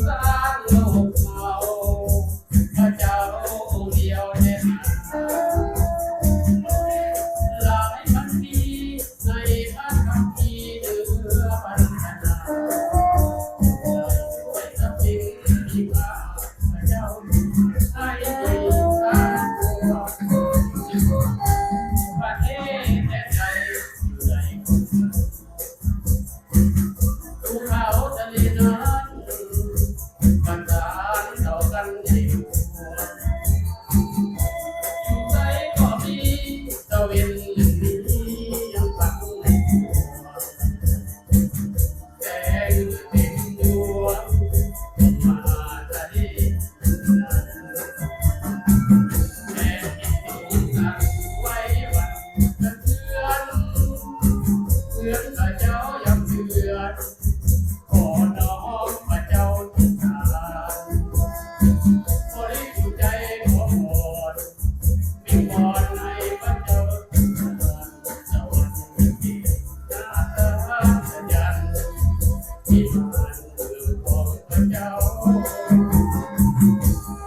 ສ້າງໂລກເຮົາ ພະເຈົ້າອົງດຽວແທ້ນາ ຫຼາຍພັນປີໃນພະຄຳພີເໜືອພັນທະນາ ສະເປັນທີ່ວ່າພະເຈົ້າໃຫ້ດີການປວດ ປະເທດແດນໄກຢູ່ໃນ ພູເຂົາທະເລນ້ຳ ປະສານເຂົ້າກັນໃຫ້ທົ່ວ ຢູ່ໃສກໍມີຕາເວັນ ຍັງມີ ຍັງປັງໃນຕົວ ແສງເຕັມດວງ ມະຫາທະເລ ແມ່ນທີ່ສູງສັງໄຫວຫວັ່ນສະເທືອນ ເຮືອນພະເຈົ້າຢ້ຳເຕືອນ ຂໍນ້ອມພະເຈົ້າສົງສານ ບໍລິສຸດໃຈຂໍພອນ ວິງວອນໃຫ້ພະເຈົ້າສົງສານ ສະຫວັນເປັນເຂດ ໜ້າຕາສະຫຍັນ ວິມານເມືອງຂອງພະເຈົ້າ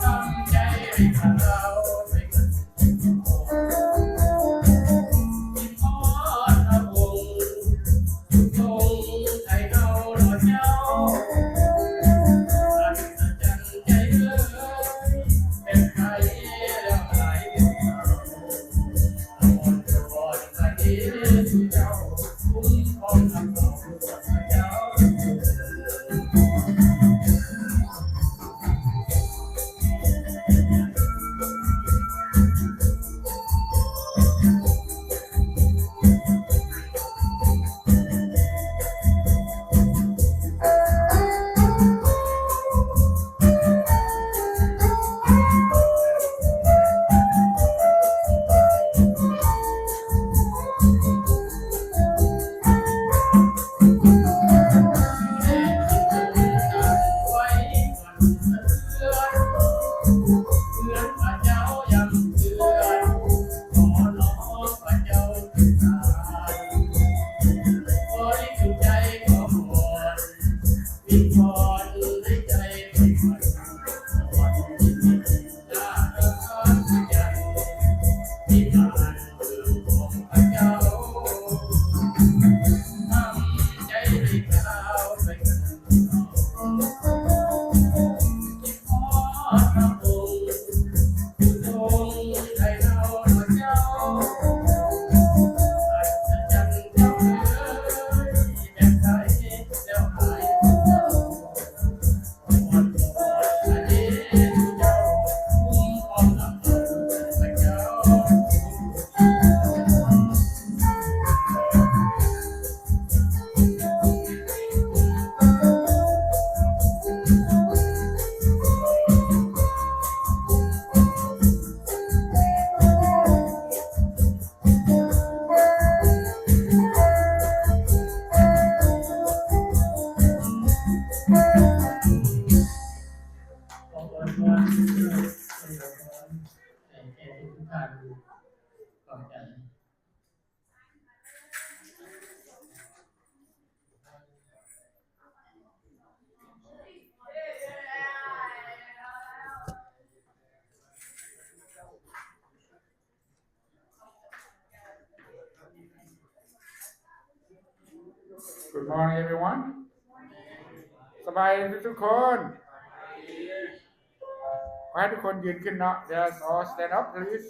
ທຳໃຈໃຫ້ຂ້າລາວໄປກັນ ຄິດຮອດພະອົງ ທຸກອົງໄທເຮົາເນາະເຈົ້າ ອັດສະຈັນໃຈເອີຍ ແມ່ນໃຜແລ້ວຫຼາຍກວ່າເກົ່າ ขออวยพรให้แก่ทุกท่าน ขอบใจ Good morning everyone. สบายดีทุกคน ขอให้ทุกคนยืนขึ้นเนาะ Just all stand up please.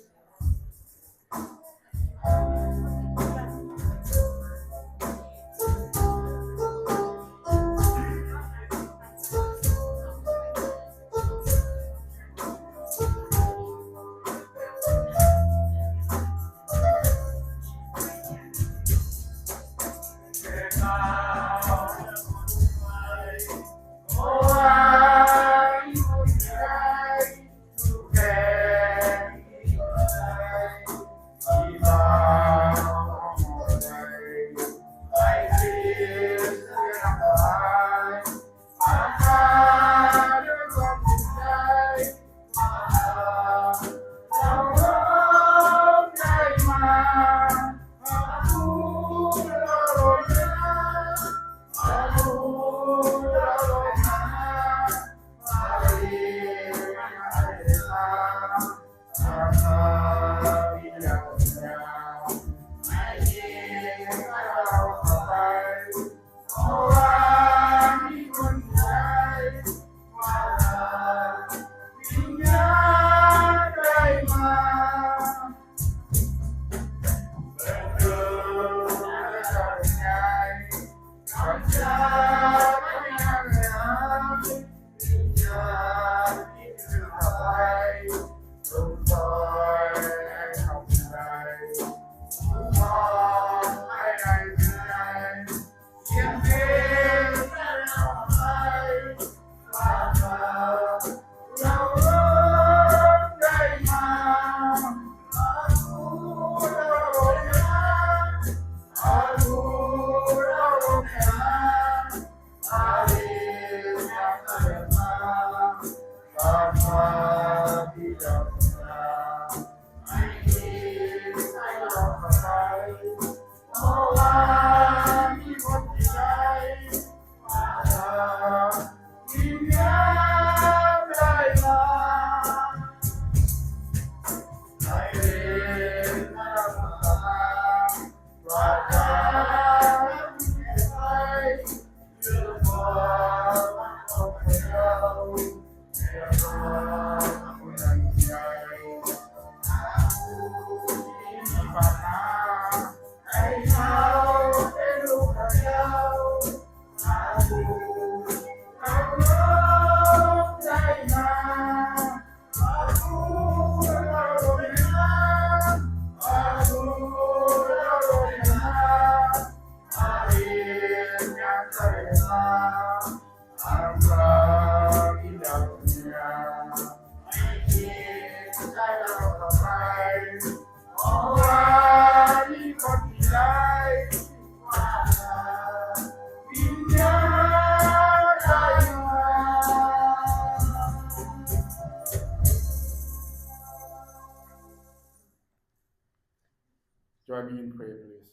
Join me in prayer, please.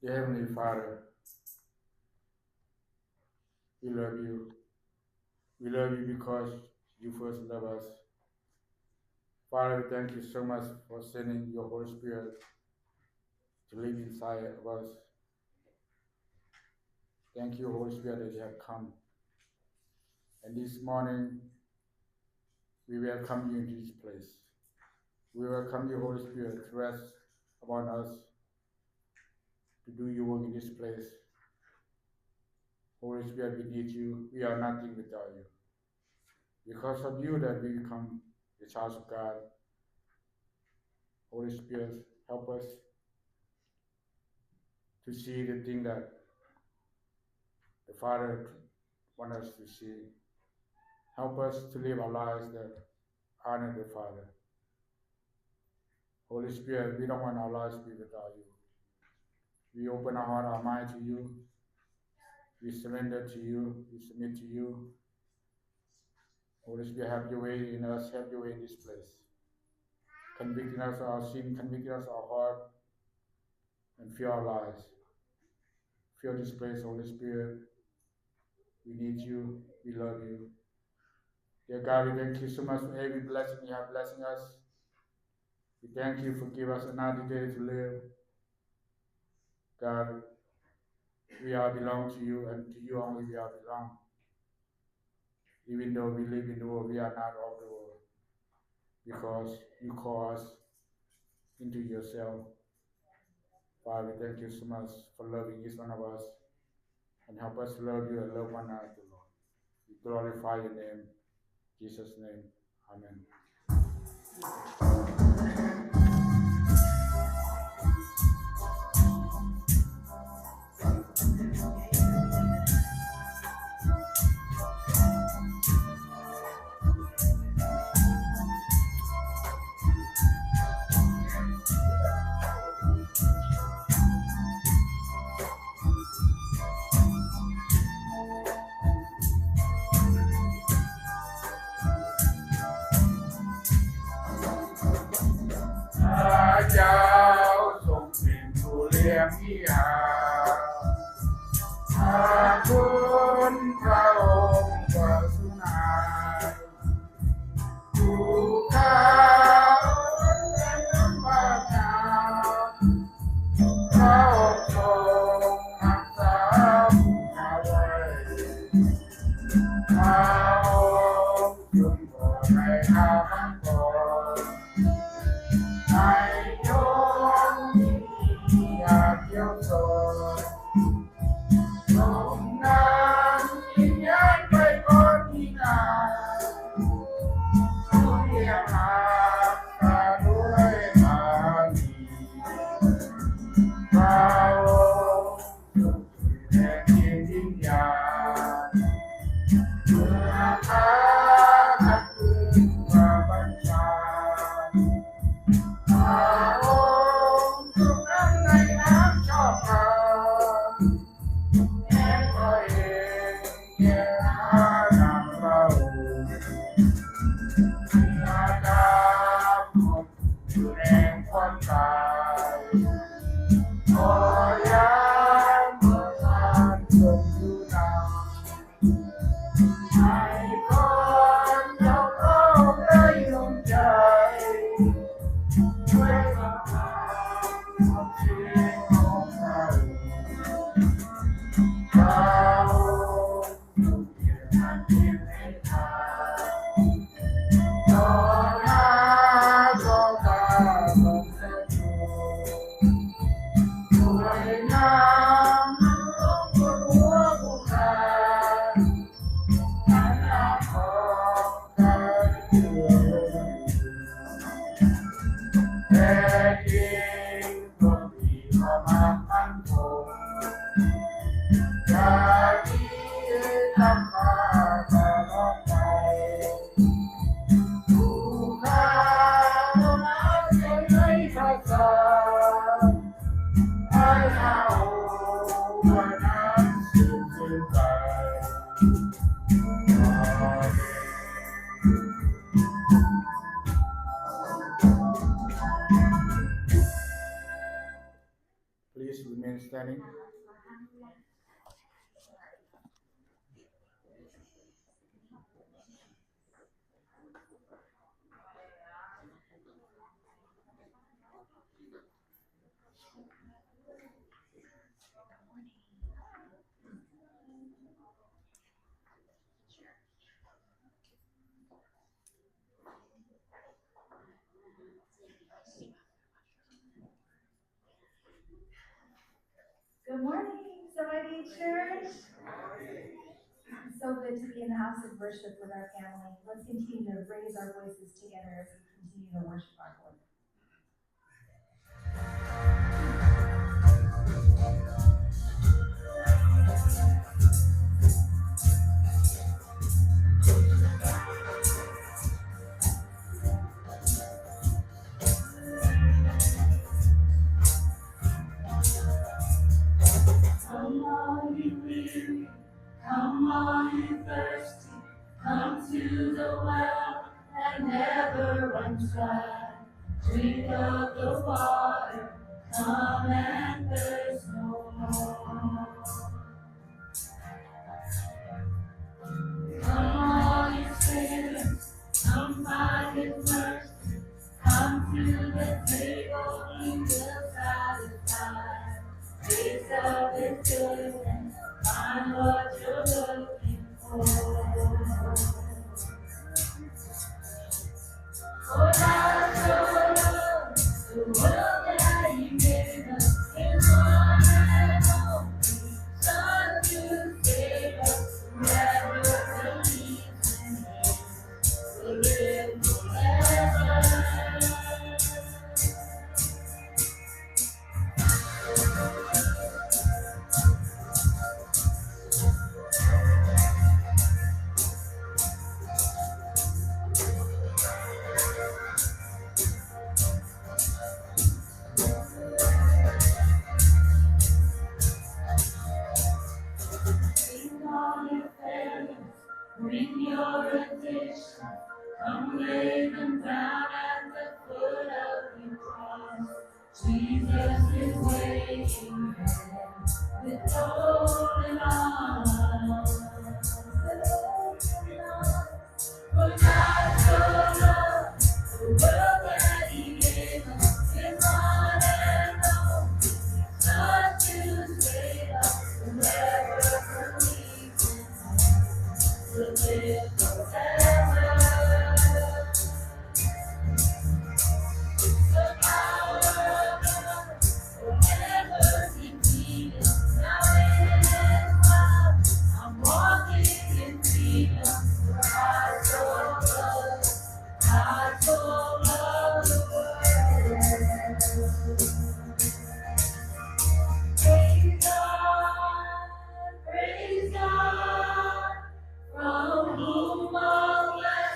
Dear Heavenly Father, we love you. We love you because you first love us. Father, we thank you so much for sending your Holy Spirit to live inside of us. Thank you, Holy Spirit, that you have come. And this morning, we welcome you into this place. We welcome you, Holy Spirit, to rest upon us, to do your work in this place. Holy Spirit, we need you. We are nothing without you. Because of you that we become the child of God. Holy Spirit, help us to see the thing that the Father want us to see. Help us to live our lives that honor the Father. Holy Spirit, we don't want our lives to be without you. We open our heart, our mind to you. We surrender to you. We submit to you. Holy Spirit, have your way in us, have your way in this place. Convict in us our sin, convict in us our heart, and fill our lives. Fill this place, Holy Spirit. We need you. We love you. Dear God, we thank you so much for every blessing you have blessing us. We thank you for giving us another day to live. God, we all belong to you, and to you only we all belong. Even though we live in the world, we are not of the world, because you call us into yourself. Father, we thank you so much for loving each one of us, and help us to love you and love one another, Lord. We glorify your name. In Jesus' name, amen. ພະເຈົ້າຊົງເປັນຜູ້ລ້ຽງທີ່ຫາ ພະຄຸນພະອົງກໍສູນຫາຍ ຜູ້ຂ້າເປັນພະເຈົ້າ ພະອົງຊົງຮັກສາເອົາໄວ້ ພະອົງ ຈົງບໍ່ໃຫ້ຂ້າມາກ່ອນ ໃຫ້ຈົງມີອາພຽວສອນ ສົມນາມວິນຍານໄປກ່ອນທີ່ນານ ຜູ້ທີ່ຮັກສາດ້ວຍບາລີ ພະອົງ ແຫ່ງຈິດວິນຍານ ເມື່ອພາກັນຂຶ້ນມາບັນຊາ ພະອົງຊົງນຳໃນນາມຊອບທຳ ແມ່ນພະເອກແກ່ນາງພະອົງ ເມື່ອຕາມ ຢູ່ແຫ່ງຄວາມຕາຍ ຂໍຢ່າເມື່ອທ່ານຊົງຢູ່ນຳ ໃຫ້ຄວາມເຈົ້າຂອງໄດ້ລົມໃຈ ດ້ວຍພະພານຂອງເສຍງຂອງເຮົາ ເຮົາ Please remain standing. Good morning, Serenity Church. It's so good to be in the house of worship with our family. Let's continue to raise our voices together as we continue to worship our Lord. Come, all ye weary, come, all ye thirsty, come to the well that never runs dry. Drink of the water, come and thirst no more. Come, all ye sinners, come find His mercy. Come to the table, He will satisfy. Taste of His goodness, find what you're looking for. For God so loved the world that He gave us His one and only Son to save us. Whoever believes in Him will live forever. Bring all your failures, bring your addictions, come lay them down at the foot of the cross. Jesus is waiting there with open arms. For God so loved the world that He gave us His one and only Son to save us. Whoever believes in Him will live forever. The power of God forever defeated. Now it is found. I'm walking in freedom. For God so loved, God so loved the world. Praise God, praise God, from whom all blessings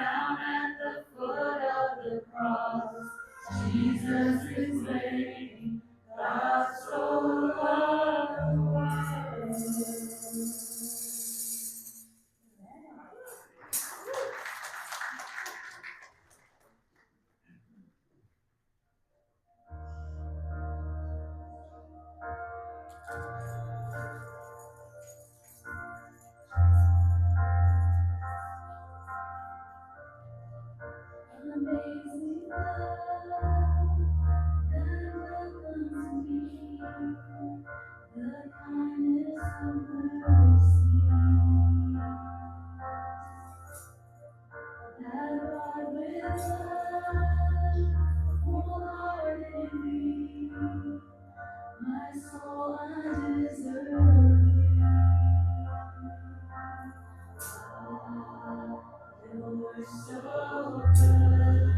Down at the foot of the cross, Jesus is waiting. God so loved the world. Amazing love that welcomes me, the kindness of mercy. That brought with love wholeheartedly, my soul undeserving. Ah, you're so good.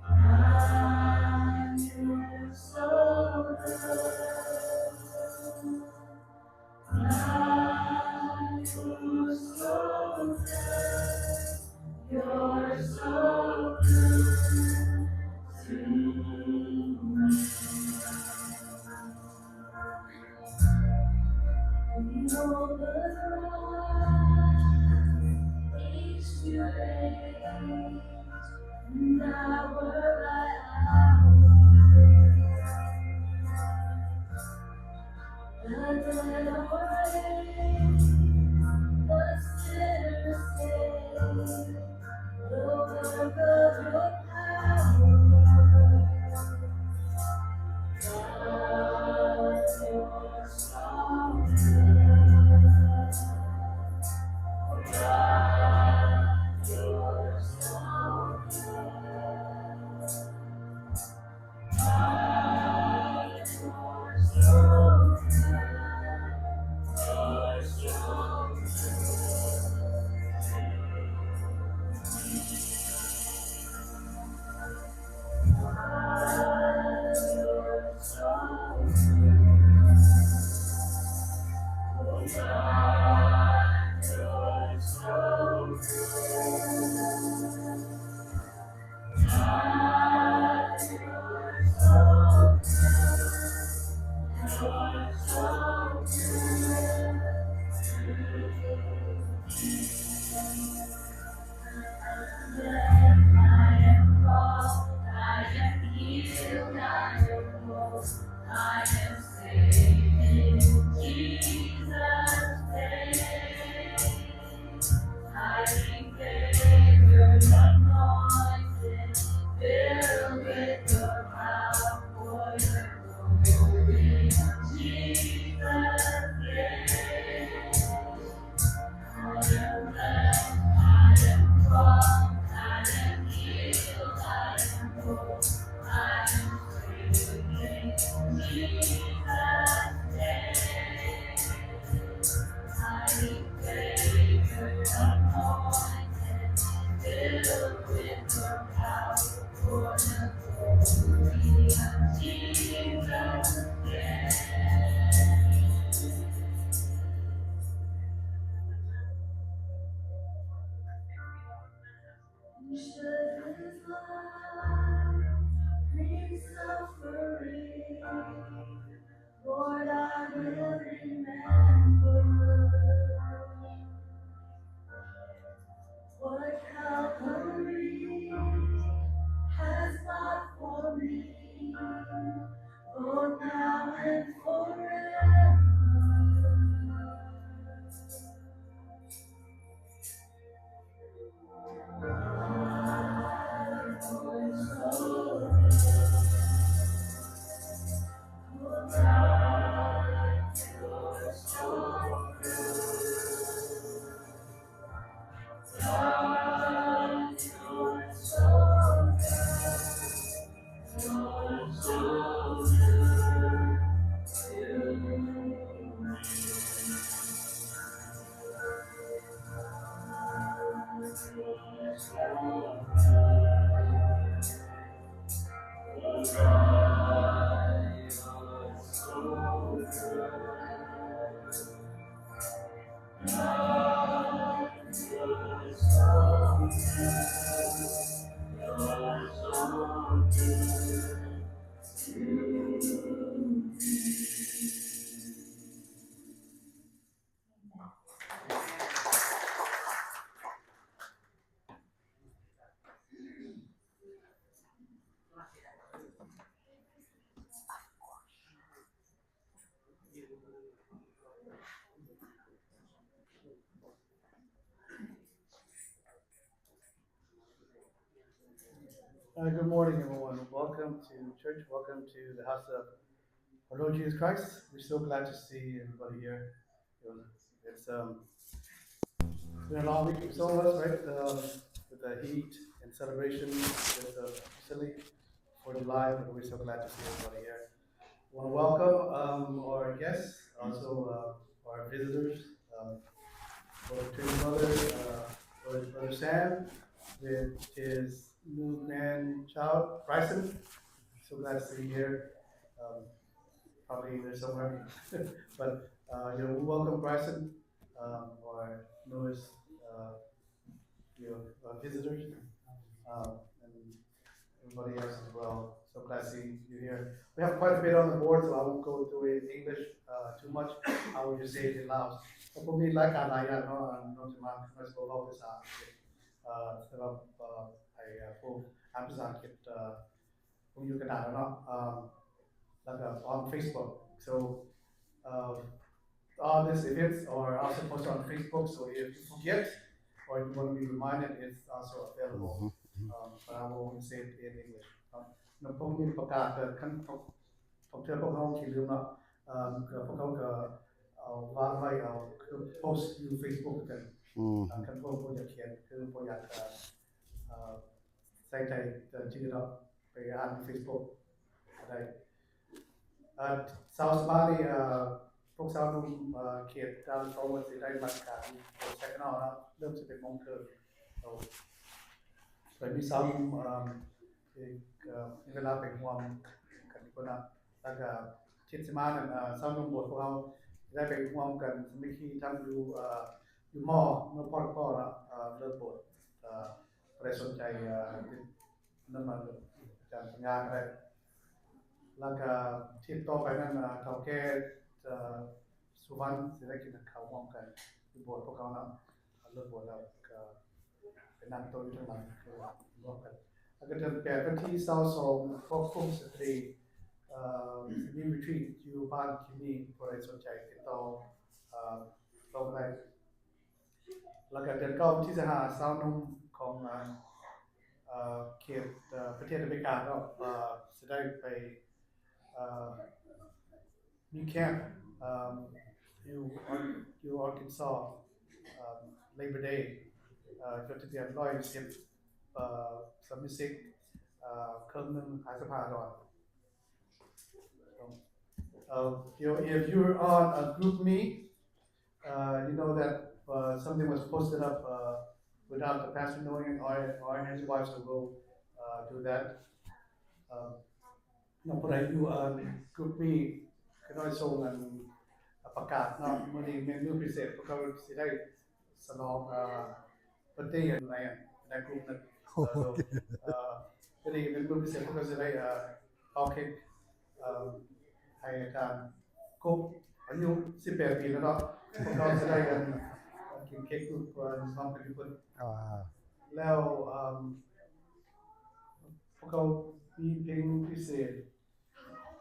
God, you're so good. God, you're so good. You're so good to me. We know the cross is too late, and hour by hour. The dead are raised, the sinners saved, the work of your power. God, you're so good. God, you're so good. Lord, I will remember what Calvary has bought for me, both now and forever. Uh, good morning, everyone. Welcome to church. Welcome to the house of our Lord Jesus Christ. We're so glad to see everybody here. It's, um, been a long week for some of us, right? Um, with the heat and celebration with the Fourth of July, but we're so glad to see everybody here. I wanna welcome, um, our guests, also, uh, our visitors, um, our twin brother, uh, brother, brother Sam, with his new man child, Bryson. So glad to see you here. Um, probably in there somewhere. But, uh, you know, we welcome Bryson, um, our newest, uh, you know, uh, visitors, um, and everybody else as well. So glad to see you here. We have quite a bit on the board, so I won't go through it in English, uh, too much. I will just say it in Lao. ເພາະມີລາຍການຫຼາຍຢ່າງເນາະ ເຮົາຈະມາ ເຮົາຈະເວົ້າພາສາອັງກິດ ເອີ ສຳລັບ ເອີ ໄອ້ ເອີ ພວກອ່ານພາສາອັງກິດ ເອີ ພວກຢູ່ກະດານເນາະ ເອີ ແລ້ວກໍ on Facebook. So, uh, all these events are also posted on Facebook, so if you forget or you wanna be reminded, it's also available. ເອີ ແຕ່ວ່າ I won't say it in English ເນາະ. ແລ້ວພວກນີ້ປະກາດ ເອີ ຄັນ ບາງເທື່ອພວກເຮົາຂີ້ລືມເນາະ ເອີ ກໍພວກເຮົາກໍເອົາວາງໄວ້ ເອົາ ຄືໂພສຢູ່ Facebook ຄືກັນ ເອີ ຄັນພວກບໍ່ຢາກຂຽນ ຄືບໍ່ຢາກ ເອີ ໃສ່ໃຈ ເອີ ຈື່ເນາະ ໄປອ່ານ Facebook ກໍໄດ້. ເອີ ຊາວສະບາຍ ເອີ ພວກຊາວໜຸ່ມ ເອີ ເຂດດາວນະຄອນ ກໍຊິໄດ້ມາການໂພສໃສ່ເນາະ ເລີ່ມສິບເອັດໂມງເຄິ່ງ ໂຕ ກໍມີຊາວໜຸ່ມ ເອີ ທີ່ ເອີ ມີເວລາໄປຮ່ວມກັນຢູ່ພຸ້ນນະ ແລ້ວກໍທິດຊິມານັ້ນ ເອີ ຊາວໜຸ່ມໂບດພວກເຮົາໄດ້ໄປຮ່ວມກັນສາມັກຄີທັງຢູ່ ເອີ ຢູ່ມໍ່ ເມືອງພອນກໍລະ ເອີ ເລີກໂບດ ເອີ ຜູ້ໃດສົນໃຈ ເອີ ຕິດນຳມາອາຈານປັນຍາກໍໄດ້ ແລ້ວກໍທິດຕໍ່ໄປນັ້ນ ເອີ ເຖົ້າແກ່ ເອີ ສຸວັນ ຊິໄດ້ກິນເຂົ້າຮ່ວມກັນຢູ່ໂບດພວກເຮົາເນາະ ເລີກໂບດແລ້ວກໍ ໄປນັ່ງໂຕະຢູ່ທາງຫຼັງ ຄືລວມກັນ. ແລ້ວກໍເດືອນແປດ ວັນທີຊາວສອງ ພວກກຸ່ມສະຕຣີ ເອີ ມີຣີທຣີດຢູ່ບ້ານຄິນນີ ຜູ້ໃດສົນໃຈຕິດຕໍ່ ເອີ ໂທມາໄດ້. ແລ້ວກໍເດືອນເກົ້າ ວັນທີຊາວຫ້າ ຊາວໜຸ່ມຂອງ ເອີ ເຂດ ເອີ ປະເທດອາເມລິກາເນາະ ເອີ ຊິໄດ້ໄປ ເອີ ມີແຄມ ເອີ ຢູ່ ຢູ່ Arkansas ເອີ Labor Day ເອີ ຈົດທະບຽນຮ້ອຍສິບ ເອີ ສະມາຊິກ ເອີ ເຄິ່ງໜຶ່ງ ຫ້າສິບຫ້າດອນ. ເອີ if you're on a GroupMe, uh, you know that, uh, something was posted up, uh, without the pastor knowing, or, or his wife, so we'll, uh, do that. Um, ນຳຜູ້ໃດຢູ່ ເອີ GroupMe ຂ້ານ້ອຍສົ່ງອັນ ປະກາດເນາະ ມື້ນີ້ແມ່ນມື້ພິເສດ ພວກເຂົາຊິໄດ້ສະຫຼອງ ເອີ ເບີດເດ ໃນ ໃນ group ນັ້ນ. ໂອເຄ ເອີ ມື້ນີ້ເປັນມື້ພິເສດ ພວກເຂົາຊິໄດ້ ເອີ ເປົ່າເຄັກ ເອີ ໃຫ້ອາຈານຄົບອາຍຸສິບແປດປີແລ້ວເນາະ ພວກເຂົາຊິໄດ້ ອັນ ກິນເຄັກຢູ່ ເອີ ພ້ອມກັນຢູ່ພຸ້ນ. ອ່າ ແລ້ວ ເອີ ພວກເຂົາມີເພງພິເສດ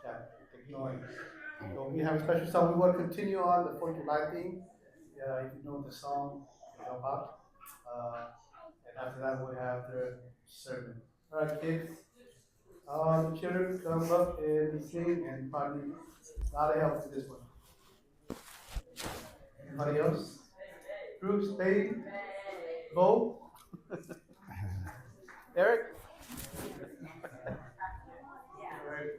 ຈາກເດັກນ້ອຍ. So we have a special song. We want to continue on the Fourth of July theme. Uh, if you know the song, you can help out. Uh, and after that, we'll have the sermon. All right, kids. All the children come up and sing and partner. A lot of help with this one. Anybody else? Bruce, Peyton, Bo, Eric? Eric,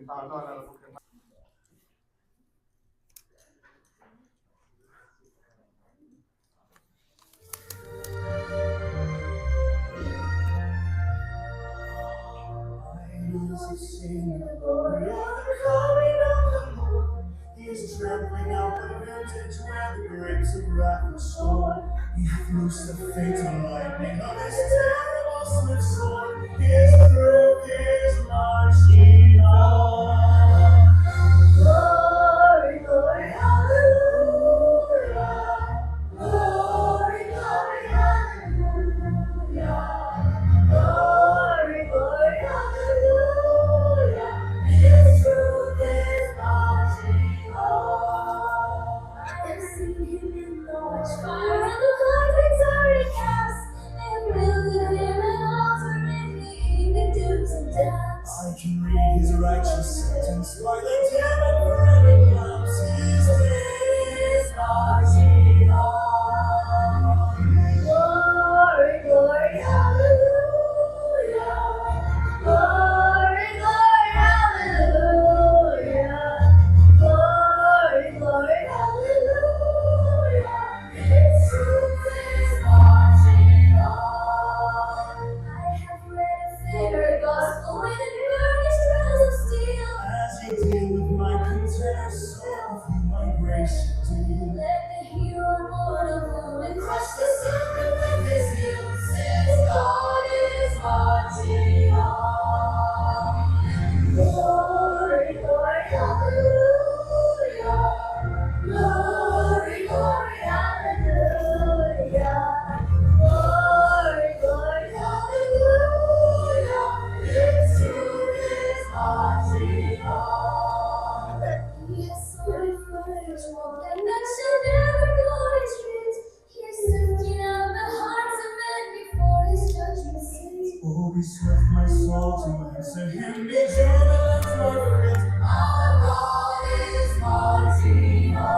With my soul to answer him, be jubilant, my friends. Our God is marching on.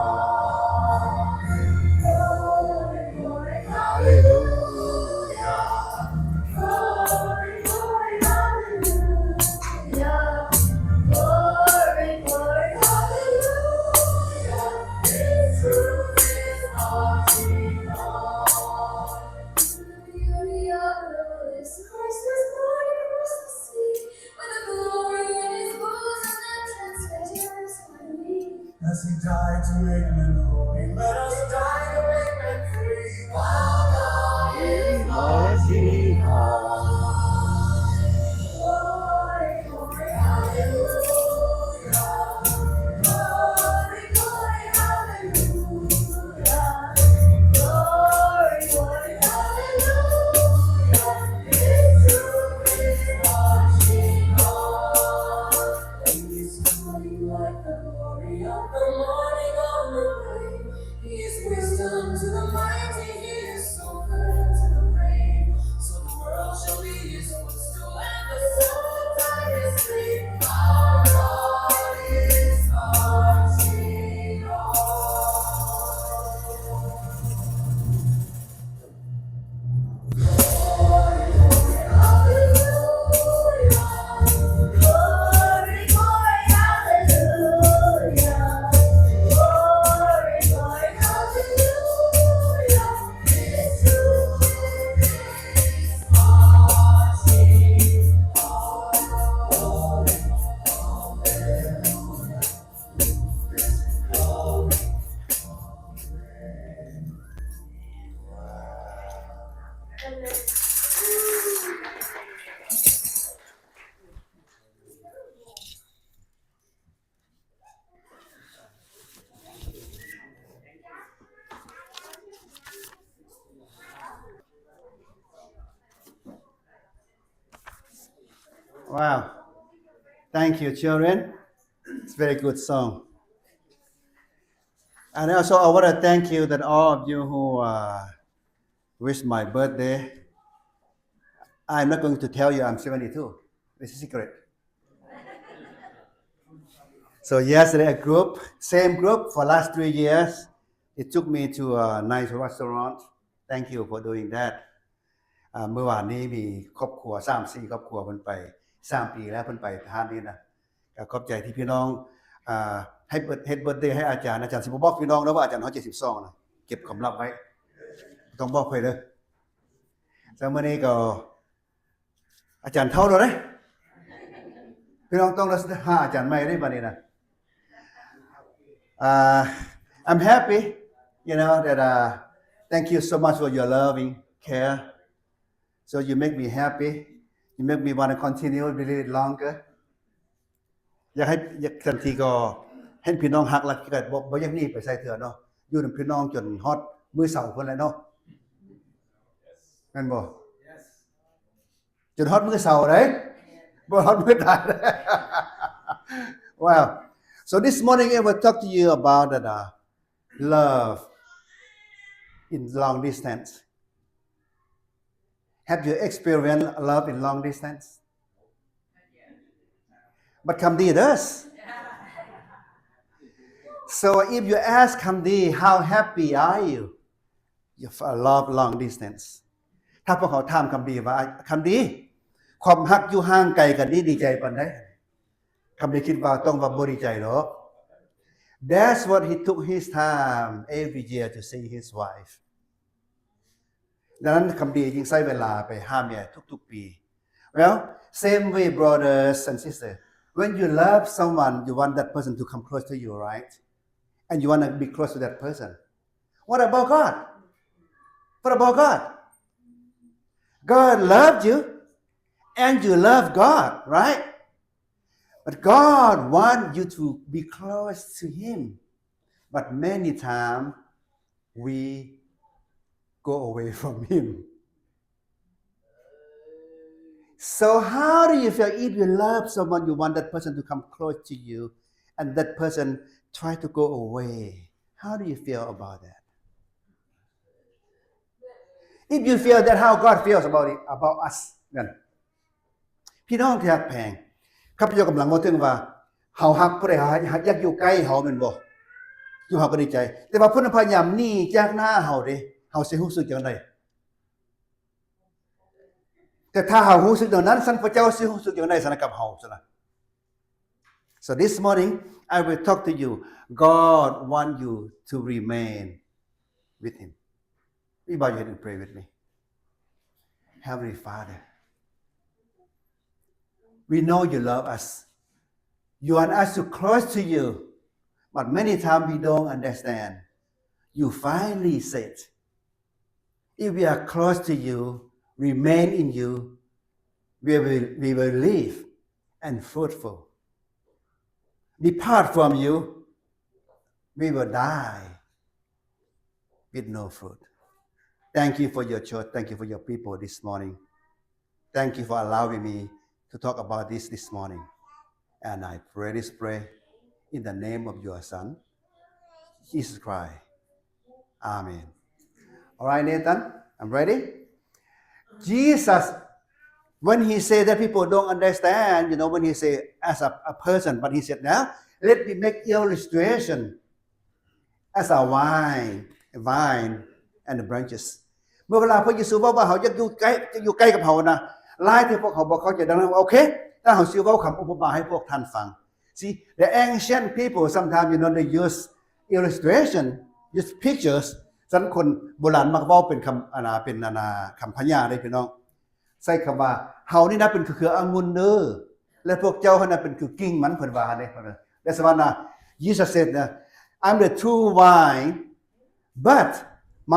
Glory, glory, hallelujah. Glory, glory, hallelujah. Glory, glory, hallelujah. His truth is marching on. The beauty of the Lord is Christ is born across the sea, with the glory in his bosom that transfigures my knee. As he died to make men holy, let us die to make men free. Our God is marching on. Glory, glory, hallelujah. His wisdom to the mighty, he is sovereign to the brave. So the world shall be his footstool, and the soul of time is free. Our God is marching on. Wow. Thank you, children. It's a very good song. And also, I wanna thank you that all of you who, uh, wish my birthday. I'm not going to tell you I'm seventy-two. It's a secret. So yesterday, a group, same group for last three years, it took me to a nice restaurant. Thank you for doing that. ອ່າ ເມື່ອວານນີ້ມີຄອບຄົວສາມສີ່ຄອບຄົວ ເພິ່ນໄປ ສາມປີແລ້ວເພິ່ນໄປຮ້ານນີ້ນະ. ກໍຂອບໃຈທີ່ພີ່ນ້ອງ ອ່າ ໃຫ້ເບີດ ເຮັດເບີດເດໃຫ້ອາຈານ. ອາຈານຊິບໍ່ບອກພີ່ນ້ອງເດີວ່າອາຈານຮອດເຈັດສິບສອງນະ, ເກັບຄວາມລັບໄວ້ ບໍ່ຕ້ອງບອກໃຜເດີ. ແລ້ວມື້ນີ້ກໍ ອາຈານເຖົ້າແລ້ວເດ້ ພີ່ນ້ອງຕ້ອງໄດ້ຫາອາຈານໃໝ່ເດ້ບາດນີ້ນະ. Uh, I'm happy, you know, that, uh, thank you so much for your loving care. So you make me happy. You make me wanna continue a little bit longer. ຢາກໃຫ້ ຢາກ ທັນທີກໍເຫັນພີ່ນ້ອງຮັກ ແລ້ວກໍບໍ່ ບໍ່ຢາກໜີໄປໃສເທື່ອເນາະ, ຢູ່ນຳພີ່ນ້ອງຈົນຮອດມື້ເຊົາພຸ້ນແຫຼະເນາະ ແມ່ນບໍ່? ຈົນຮອດມື້ເຊົາເດ້ ບໍ່ຮອດມື້ຕາຍ. Wow. So this morning I will talk to you about the, uh, love in long distance. Have you experienced love in long distance? But Kamdi does. So if you ask Kamdi, "How happy are you?" You f-, love long distance. ຖ້າພວກເຂົາຖາມຄຳດີວ່າ ຄຳດີ ຄວາມຮັກຢູ່ຫ່າງໄກກັນນີ້ດີໃຈປານໃດ? ຄຳດີຄິດວ່າຕ້ອງວ່າບໍ່ດີໃຈດອກ. That's what he took his time every year to see his wife. ດັ່ງນັ້ນຄຳດີຈຶ່ງໃຊ້ເວລາໄປຫາເມຍທຸກໆປີ. Well, same way, brothers and sisters, when you love someone, you want that person to come close to you, right? And you wanna be close to that person. What about God? What about God? God loved you and you love God, right? But God want you to be close to him. But many times we go away from him. So how do you feel if you love someone, you want that person to come close to you, and that person try to go away? How do you feel about that? If you feel that, how God feels about it, about us then? ພີ່ນ້ອງທີ່ຮັກແພງ, ຂ້າພະເຈົ້າກຳລັງເວົ້າເຖິງວ່າ ເຮົາຮັກຜູ້ໃດ ເຮົາຢາກຢູ່ໃກ້ເຮົາແມ່ນບໍ່? ຢູ່ເຮົາກໍດີໃຈ, ແຕ່ວ່າຜູ້ນັ້ນພະຍາຍາມໜີຈາກໜ້າເຮົາເດ້ ເຮົາຊິຮູ້ສຶກຈັ່ງໃດ? ແຕ່ຖ້າເຮົາຮູ້ສຶກແນວນັ້ນ ຊັ້ນພະເຈົ້າຊິຮູ້ສຶກຈັ່ງໃດຊັ້ນກັບເຮົາຊັ້ນນະ? So this morning, I will talk to you. God want you to remain with Him. You bow your head and pray with me. Heavenly Father, we know you love us. You want us to close to you, but many times we don't understand. You finally said, if we are close to you, remain in you, we will, we will live and fruitful. Depart from you, we will die with no fruit. Thank you for your church. Thank you for your people this morning. Thank you for allowing me to talk about this this morning. And I pray this prayer in the name of your Son, Jesus Christ. Amen. All right, Nathan, I'm ready. Jesus, when he said that people don't understand, you know, when he said as a, a person, but he said, "Now, let me make illustration as a vine, a vine and the branches." ເມື່ອເວລາພະເຢຊູເວົ້າວ່າເຮົາຢາກຢູ່ໃກ້ ຢາກຢູ່ໃກ້ກັບເຮົານະ, ຫຼາຍທີ່ພວກເຮົາບໍ່ເຂົ້າໃຈ. ດັ່ງນັ້ນ ໂອເຄ ຖ້າເຮົາຊິເວົ້າຄຳອຸປະມາໃຫ້ພວກທ່ານຟັງ. See, the ancient people, sometimes, you know, they use illustration, use pictures. ຊັ້ນຄົນໂບລານມັກເວົ້າເປັນຄຳ ອັນນາ ເປັນ ອັນນາ ຄຳພະຍາເດ້ພີ່ນ້ອງ. ໃຊ້ຄຳວ່າ ເຮົານີ້ນະເປັນຄືເຄືອອະງຸ່ນເດີ ແລະ ພວກເຈົ້າຫັ້ນນະເປັນຄືກິ່ງມັນ ເພິ່ນວ່າເດ້. That's why, uh, Jesus said, uh, "I'm the true vine, but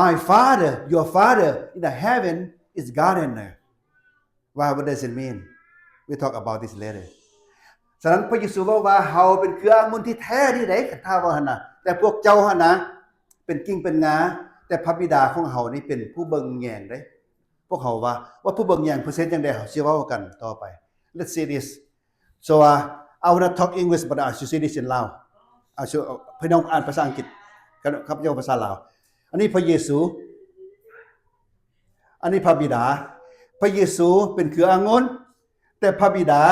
my Father, your Father in the heaven is gardener." Why, what does it mean? We talk about this later. ສະນັ້ນ ພະເຢຊູເວົ້າວ່າ ເຮົາເປັນເຄືອອະງຸ່ນທີ່ແທ້ດີເດ້ ຄັນຖ້າວ່າຫັ້ນນະ, ແຕ່ພວກເຈົ້າຫັ້ນນະເປັນກິ່ງເປັນງາ, ແຕ່ພະບິດາຂອງເຮົານີ້ເປັນຜູ້ເບິ່ງແຍງເດ້. ພວກເຮົາວ່າ ວ່າຜູ້ເບິ່ງແຍງເພິ່ນເຮັດຈັ່ງໃດ ເຮົາຊິເວົ້າກັນຕໍ່ໄປ. Let's see this. So, uh, I wanna talk English, but I should say this in Lao. I should, uh, ພີ່ນ້ອງອ່ານພາສາອັງກິດ ຂ້າພະເຈົ້າພາສາລາວ. ອັນນີ້ພະເຢຊູ, ອັນນີ້ພະບິດາ. ພະເຢຊູເປັນເຄືອອະງຸ່ນ, ແຕ່ພະບິດາ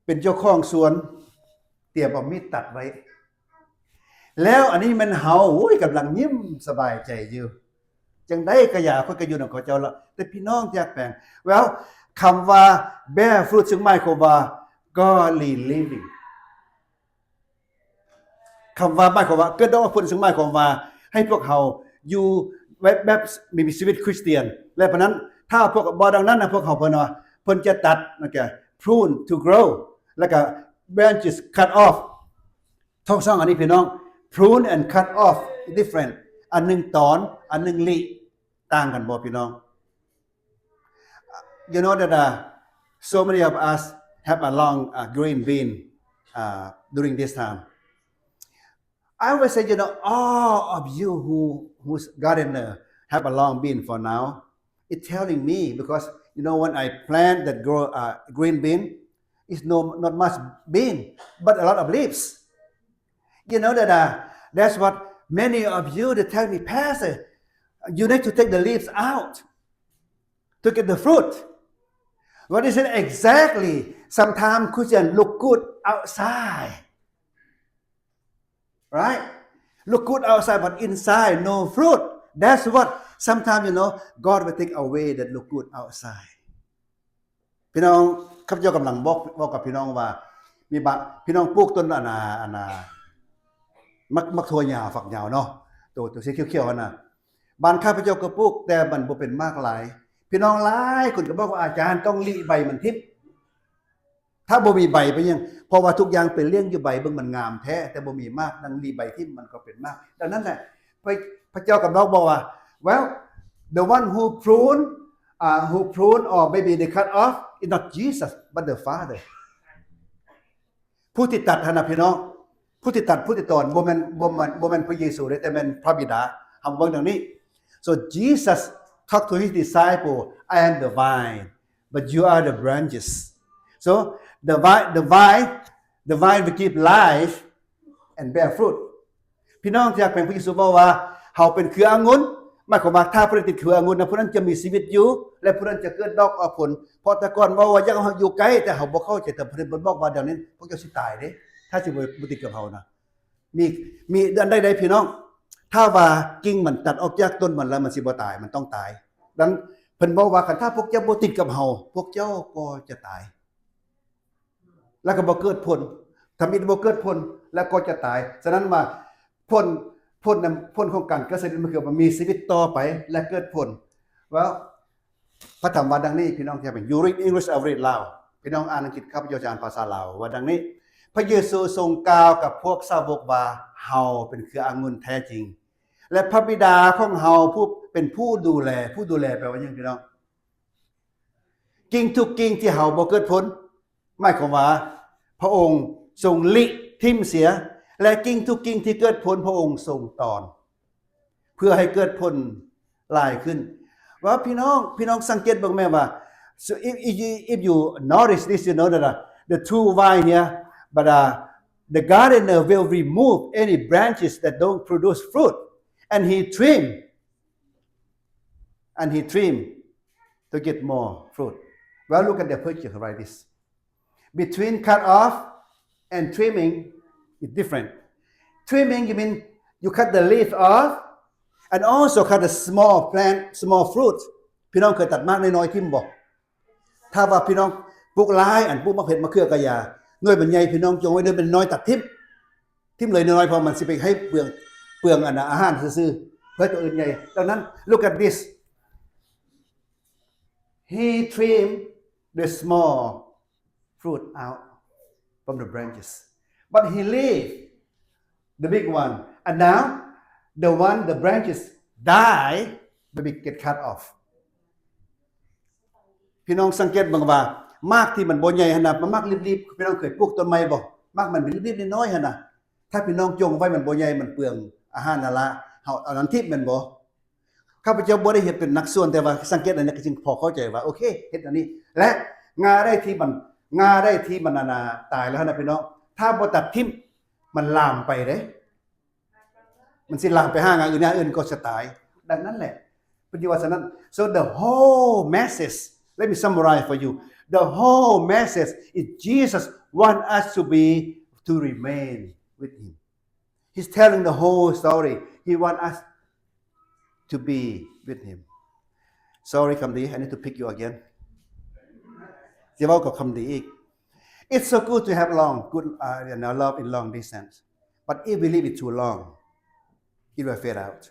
ເປັນເຈົ້າຂອງສວນ ຕຽມເອົາມີດຕັດໄວ້. ແລ້ວອັນນີ້ແມ່ນເຮົາ, ໂອ້ຍ ກຳລັງຍິ້ມສະບາຍໃຈຢູ່. ຈັ່ງໃດກະຢ່າ, ຂ້ອຍກະຢູ່ນຳເຂົາເຈົ້າລະ. ແຕ່ພີ່ນ້ອງທີ່ຮັກແພງ, well, ຄຳວ່າ bear fruit ຊຶ່ງໝາຍຄວາມວ່າ godly living. ຄຳວ່າໝາຍຄວາມວ່າ ເກີດດອກອອກຜົນ ຊຶ່ງໝາຍຄວາມວ່າໃຫ້ພວກເຮົາຢູ່ແບບ ແບບມີຊີວິດຄຣິສຕຽນ ແລະ ເພາະນັ້ນ ຖ້າພວກບໍ່ດັ່ງນັ້ນນະ ພວກເຮົາ ເພິ່ນວ່າ ເພິ່ນຈະຕັດ ແລ້ວກະ prune to grow ແລ້ວກະ branches cut off. ທັງສອງອັນນີ້ພີ່ນ້ອງ prune and cut off different. ອັນໜຶ່ງຕອນ ອັນໜຶ່ງລິ ຕ່າງກັນບໍ່ພີ່ນ້ອງ? You know that, uh, so many of us have a long, uh, green bean, uh, during this time. I always say, you know, all of you who, who's gardener have a long bean for now, it's telling me, because, you know, when I plant that grow, uh, green bean, it's no, not much bean, but a lot of leaves. You know that, uh, that's what many of you, they tell me, "Pastor, you need to take the leaves out to get the fruit." What is it exactly? Sometimes Christian look good outside, right? Look good outside, but inside no fruit. That's what sometimes, you know, God will take away that look good outside. ພີ່ນ້ອງ ຂ້າພະເຈົ້າກຳລັງບອກ ເວົ້າກັບພີ່ນ້ອງວ່າ ມີບາງ ພີ່ນ້ອງປູກຕົ້ນອັນນາ ອັນນາ ໝາກ ໝາກຖົ່ວຍາວ ຝັກຍາວເນາະ ໂຕ ໂຕສີຂຽວໆຫັ້ນນະ. ບ້ານຂ້າພະເຈົ້າກໍປູກ ແຕ່ມັນບໍ່ເປັນໝາກຫຼາຍ. ພີ່ນ້ອງຫຼາຍຄົນກໍບອກວ່າ ອາຈານຕ້ອງລິໃບມັນຖິ້ມ ຖ້າບໍ່ມີໃບເປັນຫຍັງ ເພາະວ່າທຸກຢ່າງໄປລ້ຽງຢູ່ໃບ ເບິ່ງມັນງາມແທ້ ແຕ່ບໍ່ມີໝາກ ດັ່ງລິໃບຖິ້ມມັນກໍເປັນໝາກ. ດັ່ງນັ້ນແຫຼະ ພະ ພະເຈົ້າກຳລັງບອກວ່າ Well, the one who prune, uh, who prune or maybe they cut off is not Jesus, but the Father. ຜູ້ທີ່ຕັດຫັ້ນນະ ພີ່ນ້ອງ ຜູ້ທີ່ຕັດ ຜູ້ທີ່ຕອນ ບໍ່ແມ່ນ ບໍ່ແມ່ນ ບໍ່ແມ່ນພະເຢຊູເດ້ ແຕ່ແມ່ນພະບິດາ. ເຮົາເບິ່ງດັ່ງນີ້. So Jesus talk to his disciple, "I am the vine, but you are the branches." So the vine, the vine, the vine will give life and bear fruit. ພີ່ນ້ອງທີ່ຮັກແພງ ພະເຢຊູເວົ້າວ່າ ເຮົາເປັນເຄືອອະງຸ່ນ ໝາຍຄວາມວ່າ ຖ້າຜູ້ໃດຕິດເຄືອອະງຸ່ນນະ ຜູ້ນັ້ນຈະມີຊີວິດຢູ່ ແລະ ຜູ້ນັ້ນຈະເກີດດອກອອກຜົນ. ເພາະແຕ່ກ່ອນເວົ້າວ່າ ຢ່າເອົາເຮົາຢູ່ໃກ້, ແຕ່ເຮົາບໍ່ເຂົ້າໃຈ, ແຕ່ເພິ່ນບອກວ່າ ດຽວນີ້ພວກເຈົ້າຊິຕາຍເດ້ ຖ້າຊິບໍ່ ບໍ່ຕິດກັບເຮົານະ. ມີ ມີອັນໃດໃດພີ່ນ້ອງ? ຖ້າວ່າກິ່ງມັນຕັດອອກຈາກຕົ້ນມັນແລ້ວ ມັນຊິບໍ່ຕາຍ, ມັນຕ້ອງຕາຍ. ດັ່ງເພິ່ນເວົ້າວ່າ ຄັນຖ້າພວກເຈົ້າບໍ່ຕິດກັບເຮົາ, ພວກເຈົ້າກໍຈະຕາຍ ແລ້ວກໍບໍ່ເກີດຜົນ, ທຳອິດບໍ່ເກີດຜົນ ແລ້ວກໍຈະຕາຍ. ສະນັ້ນວ່າ ຜົນ ຜົນນຳ ຜົນຂອງການເກີດຊີວິດ ມັນຄືວ່າມີຊີວິດຕໍ່ໄປ ແລະ ເກີດຜົນ. Well, ພະທຳວ່າດັ່ງນີ້, ພີ່ນ້ອງທີ່ຮັກແພງ, you read English, I read Lao. ພີ່ນ້ອງອ່ານອັງກິດ, ຂ້າພະເຈົ້າຈະອ່ານພາສາລາວ. ວ່າດັ່ງນີ້, ພະເຢຊູຊົງກ່າວກັບພວກສາວົກວ່າ, ເຮົາເປັນເຄືອອະງຸ່ນແທ້ຈິງ ແລະ ພະບິດາຂອງເຮົາຜູ້ເປັນຜູ້ດູແລ. ຜູ້ດູແລແປວ່າຫຍັງ, ພີ່ນ້ອງ? ກິ່ງທຸກກິ່ງທີ່ເຮົາບໍ່ເກີດຜົນ, ໝາຍຄວາມວ່າ ພະອົງຊົງລິຖິ້ມເສຍ, ແລະ ກິ່ງທຸກກິ່ງທີ່ເກີດຜົນ ພະອົງຊົງຕອນ ເພື່ອໃຫ້ເກີດຜົນຫຼາຍຂຶ້ນ. ວ່າ ພີ່ນ້ອງ ພີ່ນ້ອງສັງເກດເບິ່ງແມ່ນວ່າ so if, if you, if you notice this, you know that, uh, the two vine here, but, uh, the gardener will remove any branches that don't produce fruit, and he trim, and he trim to get more fruit. Well, look at the picture like this. Between cut off and trimming is different. Trimming, you mean you cut the leaf off and also cut the small plant, small fruit. ພີ່ນ້ອງເຄີຍຕັດໝາກນ້ອຍໆຖິ້ມບໍ່? ຖ້າວ່າພີ່ນ້ອງປູກຫຼາຍອັນ, ປູກໝາກເຜັດ, ມະເຂືອ, ກະຢາ, ໜ່ວຍມັນໃຫຍ່, ພີ່ນ້ອງຈົ່ງໄວ້, ໜ່ວຍມັນນ້ອຍຕັດຖິ້ມ. ຖິ້ມເລີຍນ້ອຍໆ ເພາະມັນຊິໄປໃຫ້ເປືອງ, ເປືອງອັນນະ ອາຫານຊື່ໆ ເພື່ອໃຫ້ຕົວອື່ນໃຫຍ່. ດັ່ງນັ້ນ look at this. He trim the small fruit out from the branches, but he leave the big one. And now the one, the branches die, the big get cut off. ພີ່ນ້ອງສັງເກດເບິ່ງວ່າ ໝາກທີ່ມັນບໍ່ໃຫຍ່ຫັ້ນນະ, ໝາກລິບໆ, ພີ່ນ້ອງເຄີຍປູກຕົ້ນໄມ້ບໍ່? ໝາກມັນລິບໆນ້ອຍໆຫັ້ນນະ, ຖ້າພີ່ນ້ອງຈົ່ງໄວ້ມັນບໍ່ໃຫຍ່, ມັນເປືອງອາຫານຫັ້ນລະ, ເຮົາເອົານັ້ນຖິ້ມແມ່ນບໍ່? ຂ້າພະເຈົ້າບໍ່ໄດ້ເຮັດເປັນນັກສວນ, ແຕ່ວ່າສັງເກດອັນນີ້ກໍຈຶ່ງພໍເຂົ້າໃຈວ່າ ໂອເຄ, ເຮັດອັນນີ້ ແລະ ງ່າໃດທີ່ມັນ, ງ່າໃດທີ່ມັນ ອັນນະ ຕາຍແລ້ວນະ ພີ່ນ້ອງ, ຖ້າບໍ່ຕັດຖິ້ມ ມັນລາມໄປເດ້. ມັນຊິລາມໄປຫາງ່າອື່ນ, ງ່າອື່ນກໍຈະຕາຍ. ດັ່ງນັ້ນແຫຼະ ເພິ່ນຈຶ່ງວ່າຊັ້ນນັ້ນ. So the whole message, let me summarize for you. The whole message is Jesus want us to be, to remain with him. He's telling the whole story. He want us to be with him. Sorry, ຄຳດີ, I need to pick you again. ຊິເວົ້າກັບຄຳດີອີກ. It's so good to have long, good, uh, you know, love in long distance. But if we leave it too long, it will fade out.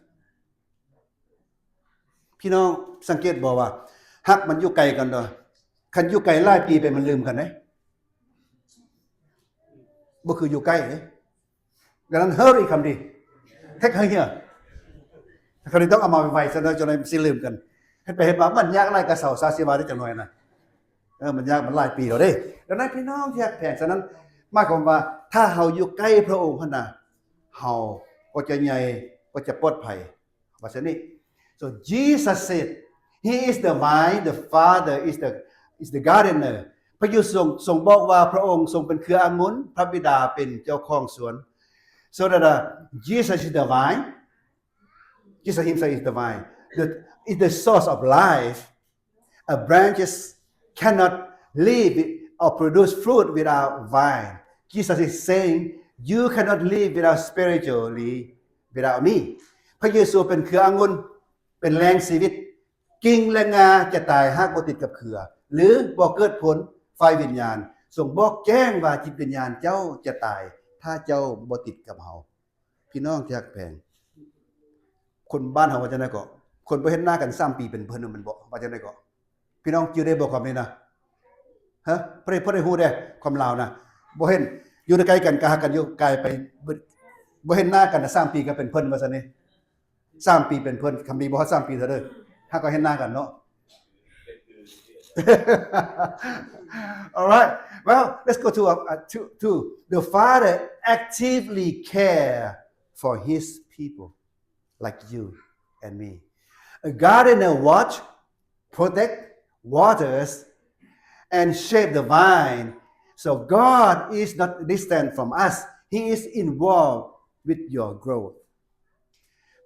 ພີ່ນ້ອງສັງເກດບໍ່ວ່າ ຮັກມັນຢູ່ໄກກັນເນາະ, ຄັນຢູ່ໄກຫຼາຍປີໄປມັນລືມກັນເດ້, ບໍ່ຄືຢູ່ໃກ້ເດ້. ດັ່ງນັ້ນ hurry ຄຳດີ, take her here. ຄຳດີຕ້ອງເອົາມາໄວໆ ຊະເນາະ, ຈັ່ງໃດມັນຊິລືມກັນ. ເຮັດໄປເຮັດມາມັນຍາກຫຼາຍກະເຊົາຊາຊິວ່າໄດ້ຈັກໜ່ອຍນະ. ເອີ ມັນຍາກ, ມັນຫຼາຍປີແລ້ວເດ້. ດັ່ງນັ້ນ ພີ່ນ້ອງທີ່ຮັກແພງ, ສະນັ້ນໝາຍຄວາມວ່າ ຖ້າເຮົາຢູ່ໃກ້ພະອົງຫັ້ນນະ, ເຮົາກໍຈະໃຫຍ່, ກໍຈະປອດໄພ. ວ່າຊັ້ນນີ້. So Jesus said, He is the vine, the Father is the, is the gardener. ພະເຢຊູຊົງ, ຊົງບອກວ່າພະອົງຊົງເປັນເຄືອອະງຸ່ນ, ພະບິດາເປັນເຈົ້າຂອງສວນ. So that, uh, Jesus is the vine. Jesus himself is the vine. The, is the source of life. A branches cannot live or produce fruit without vine. Jesus is saying, you cannot live without spiritually without me. ພະເຢຊູເປັນເຄືອອະງຸ່ນ, ເປັນແຫຼ່ງຊີວິດ. ກິ່ງ ແລະ ງ່າຈະຕາຍຫາກບໍ່ຕິດກັບເຄືອ ຫຼື ບໍ່ເກີດຜົນຝ່າຍວິນຍານ. ຊົງບອກແຈ້ງວ່າຈິດວິນຍານເຈົ້າຈະຕາຍຖ້າເຈົ້າບໍ່ຕິດກັບເຮົາ. ພີ່ນ້ອງທີ່ຮັກແພງ, ຄົນບ້ານເຮົາວ່າຈັ່ງໃດເກາະ? ຄົນບໍ່ເຫັນໜ້າກັນສາມປີເປັນເພິ່ນແມ່ນບໍ່? ວ່າຈັ່ງໃດເກາະ? ພີ່ນ້ອງຈື່ໄດ້ບໍ່ຄຳນີ້ນະ? ຮະ? ບໍ່ໄດ້, ບໍ່ໄດ້ຮູ້ເດ້ຄວາມລາວນະ. ບໍ່ເຫັນ, ຢູ່ໃກ້ກັນກໍຮັກກັນຢູ່, ກາຍໄປ, ບໍ່ເຫັນໜ້າກັນສາມປີກໍເປັນເພິ່ນ ວ່າຊັ້ນນີ້. ສາມປີເປັນເພິ່ນ, ຄຳດີບໍ່ຮອດສາມປີເທື່ອເດີ, ຫາກໍເຫັນໜ້າກັນເນາະ. All right. Well, let's go to, uh, uh, to, to the Father actively care for his people like you and me. A gardener watch, protect, waters, and shape the vine. So God is not distant from us. He is involved with your growth.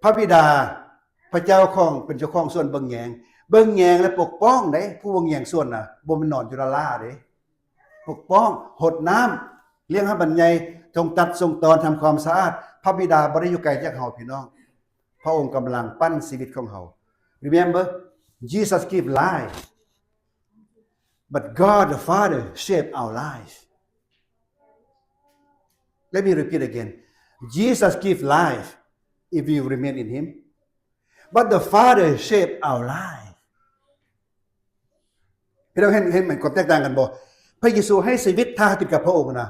ພະບິດາ ພະເຈົ້າຂອງ ເປັນເຈົ້າຂອງສວນເບິ່ງແຍງ, ເບິ່ງແຍງ ແລະ ປົກປ້ອງເດ້. ຜູ້ເບິ່ງແຍງສວນນະ ບໍ່ແມ່ນນອນຢູ່ລ້າໆເດ້, ປົກປ້ອງ, ຫົດນ້ຳ, ລ້ຽງໃຫ້ມັນໃຫຍ່, ສົ່ງຕັດສົ່ງຕອນ, ທຳຄວາມສະອາດ. ພະບິດາບໍ່ໄດ້ຢູ່ໄກຈາກເຮົາ, ພີ່ນ້ອງ. ພະອົງກຳລັງປັ້ນຊີວິດຂອງເຮົາ. Remember, Jesus give life, but God the Father shape our life. Let me repeat again. Jesus give life if we remain in Him, but the Father shape our life. ພີ່ນ້ອງເຫັນ ເຫັນຄວາມແຕກຕ່າງກັນບໍ່? ພະເຢຊູໃຫ້ຊີວິດຖ້າເຮົາຕິດກັບພະອົງນະ,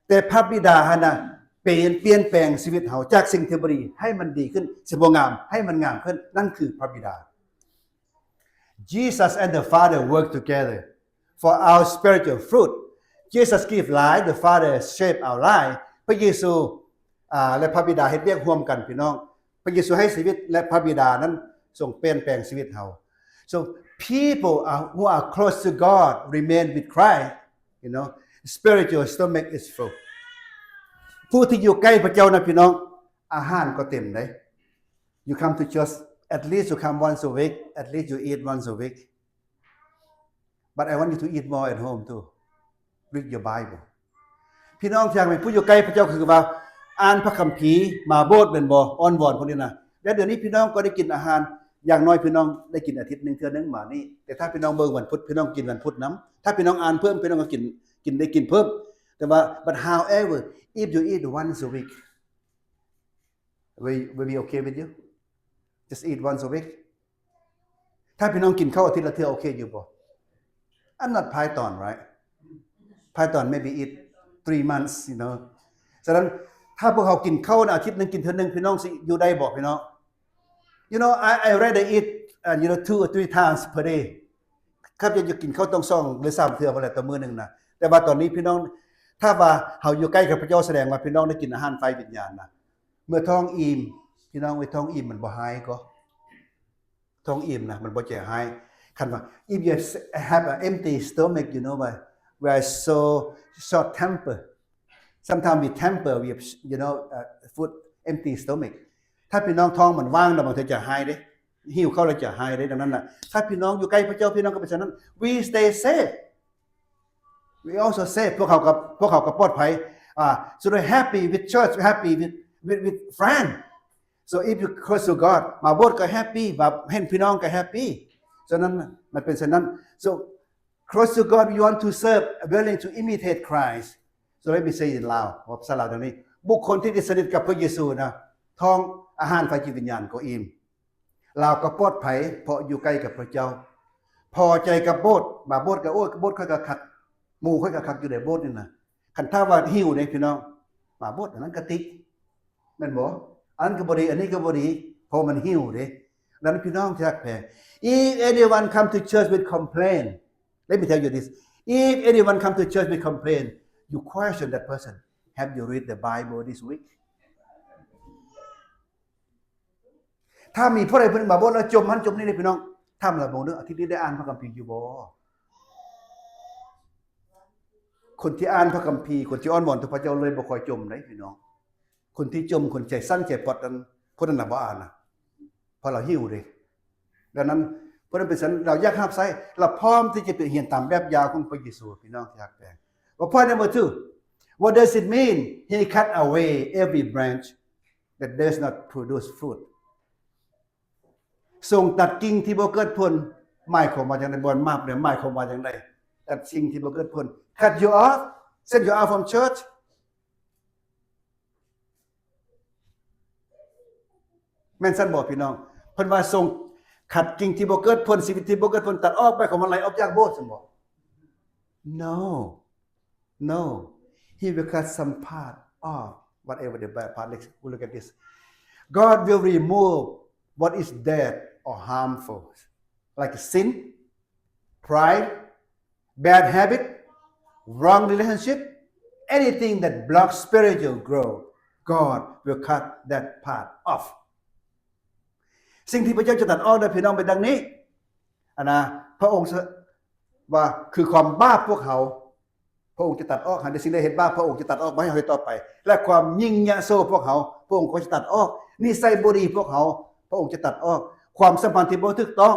ແຕ່ພະບິດາຫັ້ນນະ ປ່ຽນ ປ່ຽນແປງຊີວິດເຮົາຈາກສິ່ງທີ່ບໍ່ດີໃຫ້ມັນດີຂຶ້ນ, ສິ່ງບໍ່ງາມໃຫ້ມັນງາມຂຶ້ນ. ນັ້ນຄືພະບິດາ. Jesus and the Father work together for our spiritual fruit. Jesus give life, the Father shape our life. ພະເຢຊູ ອາ ແລະ ພະບິດາເຮັດວຽກຮ່ວມກັນ, ພີ່ນ້ອງ. ພະເຢຊູໃຫ້ຊີວິດ ແລະ ພະບິດານັ້ນຊົງປ່ຽນແປງຊີວິດເຮົາ. So people are, who are close to God remain with Christ, you know, spiritual stomach is full. ຜູ້ທີ່ຢູ່ໃກ້ພະເຈົ້ານະ ພີ່ນ້ອງ, ອາຫານກໍເຕັມເດ້. You come to church, at least you come once a week, at least you eat once a week. But I want you to eat more at home too. Read your Bible. ພີ່ນ້ອງທີ່ຮັກແພງ, ຜູ້ຢູ່ໃກ້ພະເຈົ້າຄືວ່າອ່ານພະຄຳພີ, ມາໂບດແມ່ນບໍ່? ອ້ອນວອນພວກນີ້ນະ. ແລະ ດຽວນີ້ພີ່ນ້ອງກໍໄດ້ກິນອາຫານ, ຢ່າງໜ້ອຍພີ່ນ້ອງໄດ້ກິນອາທິດໜຶ່ງເທື່ອໜຶ່ງມານີ້. ແຕ່ຖ້າພີ່ນ້ອງເບິ່ງວັນພຸດ, ພີ່ນ້ອງກິນວັນພຸດນຳ. ຖ້າພີ່ນ້ອງອ່ານເພີ່ມ, ພີ່ນ້ອງກໍກິນ, ກິນ, ໄດ້ກິນເພີ່ມ. ແຕ່ວ່າ but however, if you eat once a week, will, will be okay with you? Just eat once a week. ຖ້າພີ່ນ້ອງກິນເຂົ້າອາທິດລະເທື່ອ ໂອເຄຢູ່ບໍ່? I'm not Python, right? Python maybe eat three months, you know. ສະນັ້ນ ຖ້າພວກເຮົາກິນເຂົ້າອາທິດໜຶ່ງກິນເທື່ອໜຶ່ງ, ພີ່ນ້ອງຊິຢູ່ໄດ້ບໍ່, ພີ່ນ້ອງ? You know, I, I rather eat, uh, you know, two or three times per day. ຂ້າພະເຈົ້າຢາກກິນເຂົ້າຕ້ອງສອງ ຫຼື ສາມເທື່ອພຸ້ນແຫຼະຕໍ່ມື້ໜຶ່ງນະ. ແຕ່ວ່າຕອນນີ້ພີ່ນ້ອງ, ຖ້າວ່າເຮົາຢູ່ໃກ້ກັບພະເຈົ້າ, ສະແດງວ່າພີ່ນ້ອງໄດ້ກິນອາຫານຝ່າຍວິນຍານນະ. ເມື່ອທ້ອງອີ່ມ, ພີ່ນ້ອງເອີຍ, ທ້ອງອີ່ມມັນບໍ່ຮ້າຍກໍ ທ້ອງອີ່ມນະ ມັນບໍ່ໃຈຮ້າຍ. ຄັນວ່າ if you s-, have an empty stomach, you know, why we are so short temper. Sometimes we temper with, you know, uh, food, empty stomach. ຖ້າພີ່ນ້ອງທ້ອງມັນວ່າງນະ, ບາງເທື່ອຈະຮ້າຍເດ້, ຫິວເຂົ້າແລ້ວຈະຮ້າຍເດ້. ດັ່ງນັ້ນນະ ຖ້າພີ່ນ້ອງຢູ່ໃກ້ພະເຈົ້າ, ພີ່ນ້ອງກໍເປັນສະນັ້ນ. We stay safe. We also safe. ພວກເຮົາກໍ, ພວກເຮົາກໍປອດໄພ. ອ່າ so we're happy with church, we're happy with, with, with friend. So if you close to God, ມາໂບດກໍ happy, ມາເຫັນພີ່ນ້ອງກໍ happy. ສະນັ້ນ ມັນເປັນສະນັ້ນ. So close to God, you want to serve, willing to imitate Christ. So let me say in Lao, ເວົ້າພາສາລາວດັ່ງນີ້, ບຸກຄົນທີ່ຕິດສະໜິດກັບພະເຢຊູນະ, ທ້ອງອາຫານຝ່າຍຈິດວິນຍານກໍອີ່ມ. ລາວກໍປອດໄພ ເພາະຢູ່ໃກ້ກັບພະເຈົ້າ. ພໍໃຈກັບໂບດ, ມາໂບດກໍ, ໂອ້ຍ, ໂບດຂ້ອຍກໍຄັກ, ໝູ່ຂ້ອຍກໍຄັກຢູ່ໃນໂບດນີ້ນະ. ຄັນຖ້າວ່າຫິວເດ້ພີ່ນ້ອງ, ມາໂບດອັນນັ້ນກະຕິ, ແມ່ນບໍ່? ອັນນັ້ນກໍບໍ່ດີ, ອັນນີ້ກໍບໍ່ດີ, ເພາະມັນຫິວເດ້. ນັ້ນພີ່ນ້ອງທີ່ຮັກແພງ, if anyone come to church with complain, let me tell you this, if anyone come to church with complain, you question that person, have you read the Bible this week? ຖ້າມີຜູ້ໃດຜູ້ໜຶ່ງມາໂບດແລ້ວຈົ່ມຫັ້ນຈົ່ມນີ້ເດ້ພີ່ນ້ອງ, ຖາມລາວເບິ່ງເດີ້, ອາທິດນີ້ໄດ້ອ່ານພະຄຳພີຢູ່ບໍ່? ຄົນທີ່ອ່ານພະຄຳພີ, ຄົນທີ່ອ້ອນວອນຕໍ່ພະເຈົ້າເລີຍບໍ່ຄ່ອຍຈົ່ມເດ້ພີ່ນ້ອງ. ຄົນທີ່ຈົ່ມ, ຄົນໃຈສັ່ນໃຈປອດນັ້ນ, ຄົນນັ້ນລະບໍ່ອ່ານນະ, ເພາະລາວຫິວເດ້. ດັ່ງນັ້ນ ເພາະນັ້ນເປັນຊັ້ນ, ລາວຢາກຮັບໃຊ້, ລາວພ້ອມທີ່ຈະໄປຮຽນຕາມແບບຢ່າງຂອງພະເຢຊູ, ພີ່ນ້ອງທີ່ຮັກແພງ. But point number two, what does it mean? He cut away every branch that does not produce fruit. ຊົງຕັດກິ່ງທີ່ບໍ່ເກີດຜົນ ໝາຍຄວາມວ່າຈັ່ງໃດ? ບ່ອນມາບເນຍ ໝາຍຄວາມວ່າຈັ່ງໃດ? ຕັດສິ່ງທີ່ບໍ່ເກີດຜົນ, cut you off, send you out from church. ແມ່ນຊັ້ນບໍ່ພີ່ນ້ອງ? ເພິ່ນວ່າຊົງຕັດກິ່ງທີ່ບໍ່ເກີດຜົນ, ຊີວິດທີ່ບໍ່ເກີດຜົນ, ຕັດອອກ, ໝາຍຄວາມວ່າໄລ່ອອກຈາກໂບດຊັ້ນບໍ່? No. No, he will cut some part off, whatever the bad part. Let's look at this. God will remove what is dead or harmful, like sin, pride, bad habit, wrong relationship, anything that blocks spiritual growth, God will cut that part off. ສິ່ງທີ່ພະເຈົ້າຈະຕັດອອກນະ ພີ່ນ້ອງ ເປັນດັ່ງນີ້. ອັນນະ ພະອົງ ວ່າຄືຄວາມບາບພວກເຮົາ ພະອົງຈະຕັດອອກ. ຫາກແຕ່ສິ່ງໃດເຮັດບາບ ພະອົງຈະຕັດອອກ ບໍ່ໃຫ້ເຮົາເຮັດຕໍ່ໄປ. ແລະ ຄວາມຫຍິ່ງຍະໂສພວກເຮົາ ພະອົງກໍຈະຕັດອອກ. ນິໄສບໍ່ດີພວກເຮົາ ພະອົງຈະຕັດອອກຄວາມສຳພັນທີ່ບໍ່ຖືກຕ້ອງ.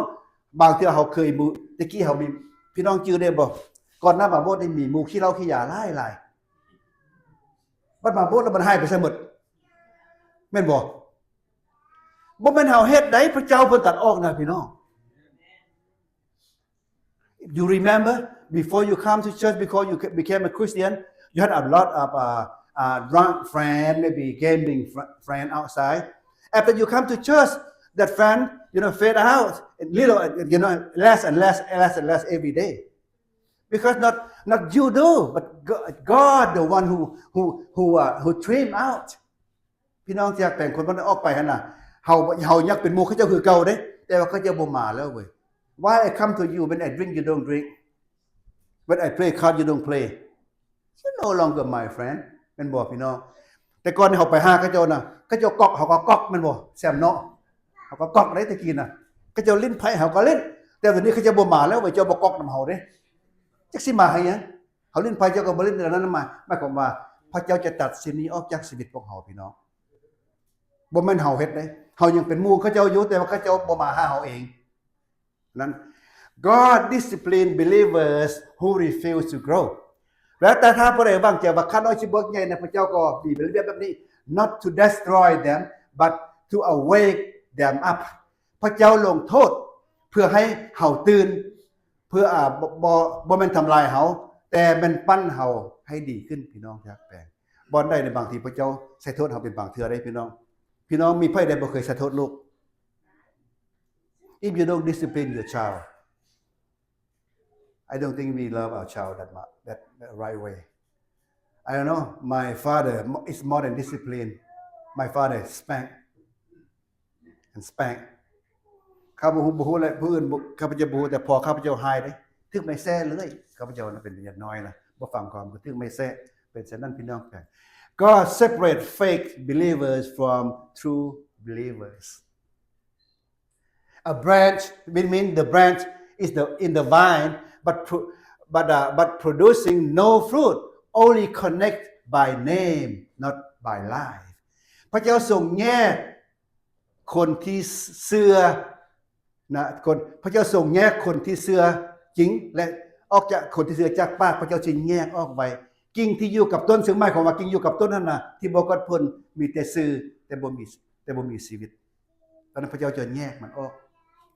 ບາງເທື່ອເຮົາເຄີຍມີ ແຕ່ກີ້ເຮົາມີ ພີ່ນ້ອງຈື່ໄດ້ບໍ່? ກ່ອນໜ້າມາໂບດນີ້ມີໝູ່ຂີ້ເຫຼົ້າຂີ້ຢາຫຼາຍໆ ບັດມາໂບດແລ້ວມັນຫາຍໄປໃສໝົດ? ແມ່ນບໍ່? ບໍ່ແມ່ນເຮົາເຮັດໃດ ພະເຈົ້າເພິ່ນຕັດອອກນະ ພີ່ນ້ອງ. You remember, before you come to church, before you ca- became a Christian, you had a lot of uh, uh, drunk friend, maybe gambling fr- friend outside. After you come to church, that friend, you know, fade out, little, you know, less and less, less and less every day. Because not not you do, but God, God the one who who who uh, who trim out. ພີ່ນ້ອງທີ່ຮັກແພງ ຄົນມັນອອກໄປຫັ້ນນະ ເຮົາເຮົາຍັງເປັນໝູ່ເຂົາເຈົ້າຄືເກົ່າເດ້ ແຕ່ວ່າເຂົາເຈົ້າບໍ່ມາແລ້ວເວີຍ. Why I come to you, when I drink you don't drink, when I play card you don't play, you no longer my friend. ແມ່ນບໍ່ພີ່ນ້ອງ? ແຕ່ກ່ອນນີ້ເຮົາໄປຫາເຂົາເຈົ້ານະ ເຂົາເຈົ້າກອກເຮົາກໍກອກ ແມ່ນບໍ່ແຊມເນາະ? ເຮົາກໍກອກໄດ້ແຕ່ກີ້ນະ ເຂົາເຈົ້າຫຼິ້ນໄພ້ເຮົາກໍຫຼິ້ນ. ແຕ່ດຽວນີ້ເຂົາເຈົ້າບໍ່ມາແລ້ວເວີຍ ເຈົ້າບໍ່ກອກນຳເຮົາເດ້ ຈັກຊິມາໃຫ້ຫຍັງ? ເຮົາຫຼິ້ນໄພ້ເຈົ້າກໍບໍ່ຫຼິ້ນ ອັນນັ້ນໝາຍ ໝາຍຄວາມວ່າພະເຈົ້າຈະຕັດສິ່ງນີ້ອອກຈາກຊີວິດພວກເຮົາ ພີ່ນ້ອງ. ບໍ່ແມ່ນເຮົາເຮັດເດ້ ເຮົາຍັງເປັນໝູ່ເຂົາເຈົ້າຢູ່ ແຕ່ວ່າເຂົາເຈົ້າບໍ່ມາຫາເຮົາເອງ. ນັ້ນ God discipline believers who refuse to grow. ແລ້ວແຕ່ຖ້າຜູ້ໃດວາງໃຈວ່າຂ້ານ້ອຍຊິບໍ່ໃຫຍ່ນະ ພະເຈົ້າກໍມີລະບຽບແບບນີ້ not to destroy them but to awake them up. ພະເຈົ້າລົງໂທດເພື່ອໃຫ້ເຮົາຕື່ນ ເພື່ອ ອາ ບໍ່ ບໍ່ ບໍ່ແມ່ນທຳລາຍເຮົາ ແຕ່ແມ່ນປັ້ນເຮົາໃຫ້ດີຂຶ້ນ ພີ່ນ້ອງທີ່ຮັກແພງ. ບ່ອນໃດໃນບາງທີພະເຈົ້າໃສ່ໂທດເຮົາເປັນບາງເທື່ອເດ້ ພີ່ນ້ອງ. ພີ່ນ້ອງມີໃຜໄດ້ບໍ່ເຄີຍໃສ່ໂທດລູກ? If you don't discipline your child, I don't think we love our child that much, that, that right way. I don't know. My father mo- is more than discipline. My father spank and spank. ຂ້າບໍ່ຮູ້ ບໍ່ຮູ້ແຫຼະ ຜູ້ອື່ນບໍ່ ຂ້າພະເຈົ້າບໍ່ຮູ້ ແຕ່ພໍ່ຂ້າພະເຈົ້າຮ້າຍເດ້ ຖືກໄມ້ແຊະເລື້ອຍ. ຂ້າພະເຈົ້ານັ້ນເປັນເດັກນ້ອຍນະ ບໍ່ຟັງຄວາມ ກໍຖືກໄມ້ແຊະ ເປັນຊັ້ນນັ້ນ ພີ່ນ້ອງແພງ. God separate fake believers from true believers. A branch, we mean the branch is the, in the vine, but pro- but uh, but producing no fruit, only connect by name, not by life. ພະເຈົ້າຊົງແຍກຄົນທີ່ເຊື່ອນະ ຄົນ ພະເຈົ້າຊົງແຍກຄົນທີ່ເຊື່ອຈິງ ແລະ ອອກຈາກຄົນທີ່ເຊື່ອຈາກປາກ ພະເຈົ້າຊິແຍກອອກໄວ້. ກິ່ງທີ່ຢູ່ກັບຕົ້ນ ຊຶ່ງໝາຍຄວາມວ່າກິ່ງຢູ່ກັບຕົ້ນຫັ້ນນະ ທີ່ບໍ່ກອດຜົນ ມີແຕ່ຊື່ ແຕ່ບໍ່ມີ ແຕ່ບໍ່ມີຊີວິດ. ຕອນນັ້ນພະເຈົ້າຈະແຍກມັນອອກ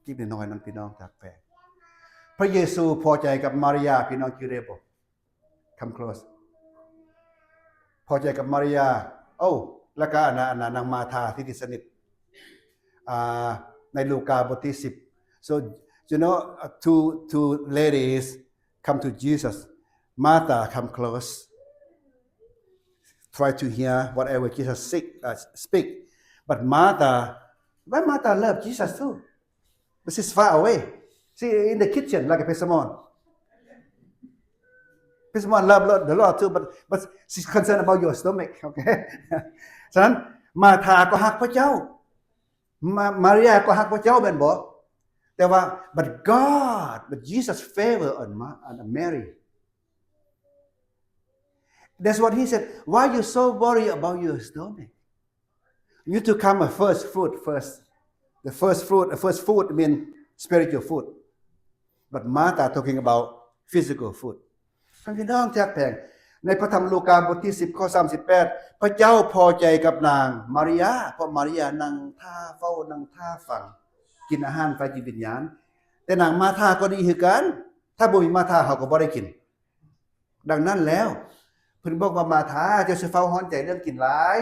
ກິກນ້ອຍໆນັ້ນ ພີ່ນ້ອງທີ່ຮັກແພງ. ພະເຢຊູພໍໃຈກັບມາລິຍາ ພີ່ນ້ອງຈື່ໄດ້ບໍ່? Come close. ພໍໃຈກັບມາລິຍາ. ໂອ້ ແລ້ວກະອັນນະ ອັນນະ ນາງມາທາທີ່ຕິດສະໜິດ ອ່າ ໃນລູກາບົດທີສິບ. So, you know, uh, two, two ladies come to Jesus. Martha come close, try to hear whatever Jesus seek, uh, speak. But Martha, why Martha love Jesus too? But she's far away. She in the kitchen like a Pesamon. Pesamon love Lord, the Lord too, but, but she's concerned about your stomach, okay? ສະນັ້ນ ມາທາກໍຮັກພະເຈົ້າ ມາ ມາເຣຍກໍຮັກພະເຈົ້າແມ່ນບໍ່? ແຕ່ວ່າ but God, but Jesus favor on Ma- on Mary. That's what he said. Why you so worry about your stomach? You to come a first fruit first. The first fruit, a first fruit mean spiritual food. But Martha talking about physical food. ທ່ານພີ່ນ້ອງທີ່ຮັກແພງ ໃນພະທຳລູກາບົດທີສິບ ຂໍ້ສາມສິບແປດ ພະເຈົ້າພໍໃຈກັບນາງມາລິຍາ ເພາະມາລິຍານັ່ງຖ້າເຝົ້າ ນັ່ງຖ້າຟັງ ກິນອາຫານຝ່າຍຈິດວິນຍານ. ແຕ່ນາງມາທາກໍດີຄືກັນ ຖ້າບໍ່ມີມາທາເຮົາກໍບໍ່ໄດ້ກິນ. ດັ່ງນັ້ນແລ້ວ ເພິ່ນບອກວ່າ ມາທາ ເຈົ້າຊິເຝົ້າຮ້ອນໃຈເລື່ອງກິນຫຼາຍ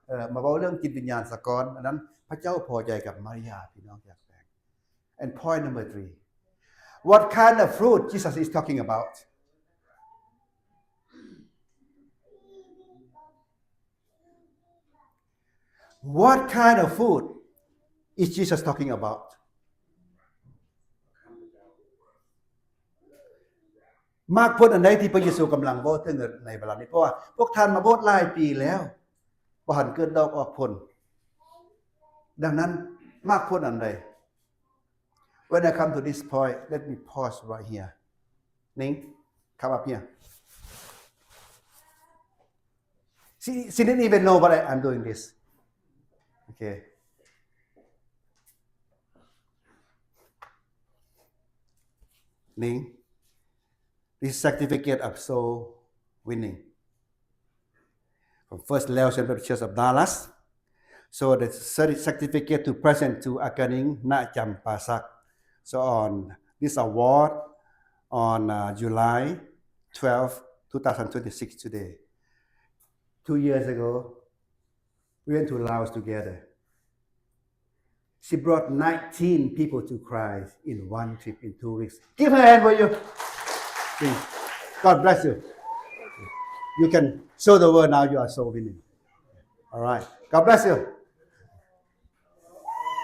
ເອີ ມາເວົ້າເລື່ອງຈິດວິນຍານສາກ່ອນ. ອັນນັ້ນ ພະເຈົ້າພໍໃຈກັບມາລິຍາ ພີ່ນ້ອງທີ່ຮັກແພງ. And point number three, what kind of fruit Jesus is talking about? What kind of fruit is Jesus talking about? ໝາກຜົນອັນໃດທີ່ພະເຢຊູກຳລັງເວົ້າເຖິງໃນເວລານີ້? ເພາະວ່າພວກທ່ານມາໂບດຫຼາຍປີແລ້ວ ບໍ່ທັນເກີດດອກອອກຜົນ. ດັ່ງນັ້ນ ໝາກຜົນອັນໃດ? When I come to this point, let me pause right here. Ning, come up here. She, she didn't even know what I, I'm doing this. Okay. Ning, this certificate of soul winning from First Laos Baptist Church of Dallas. So the certi- certificate to present to Akaning Nachampasak. So on this award on uh, July twelfth, two thousand twenty-six, today. Two years ago, we went to Laos together. She brought nineteen people to Christ in one trip in two weeks. Give her a hand for you. Please. God bless you. You can show the world now you are soul winning. All right. God bless you.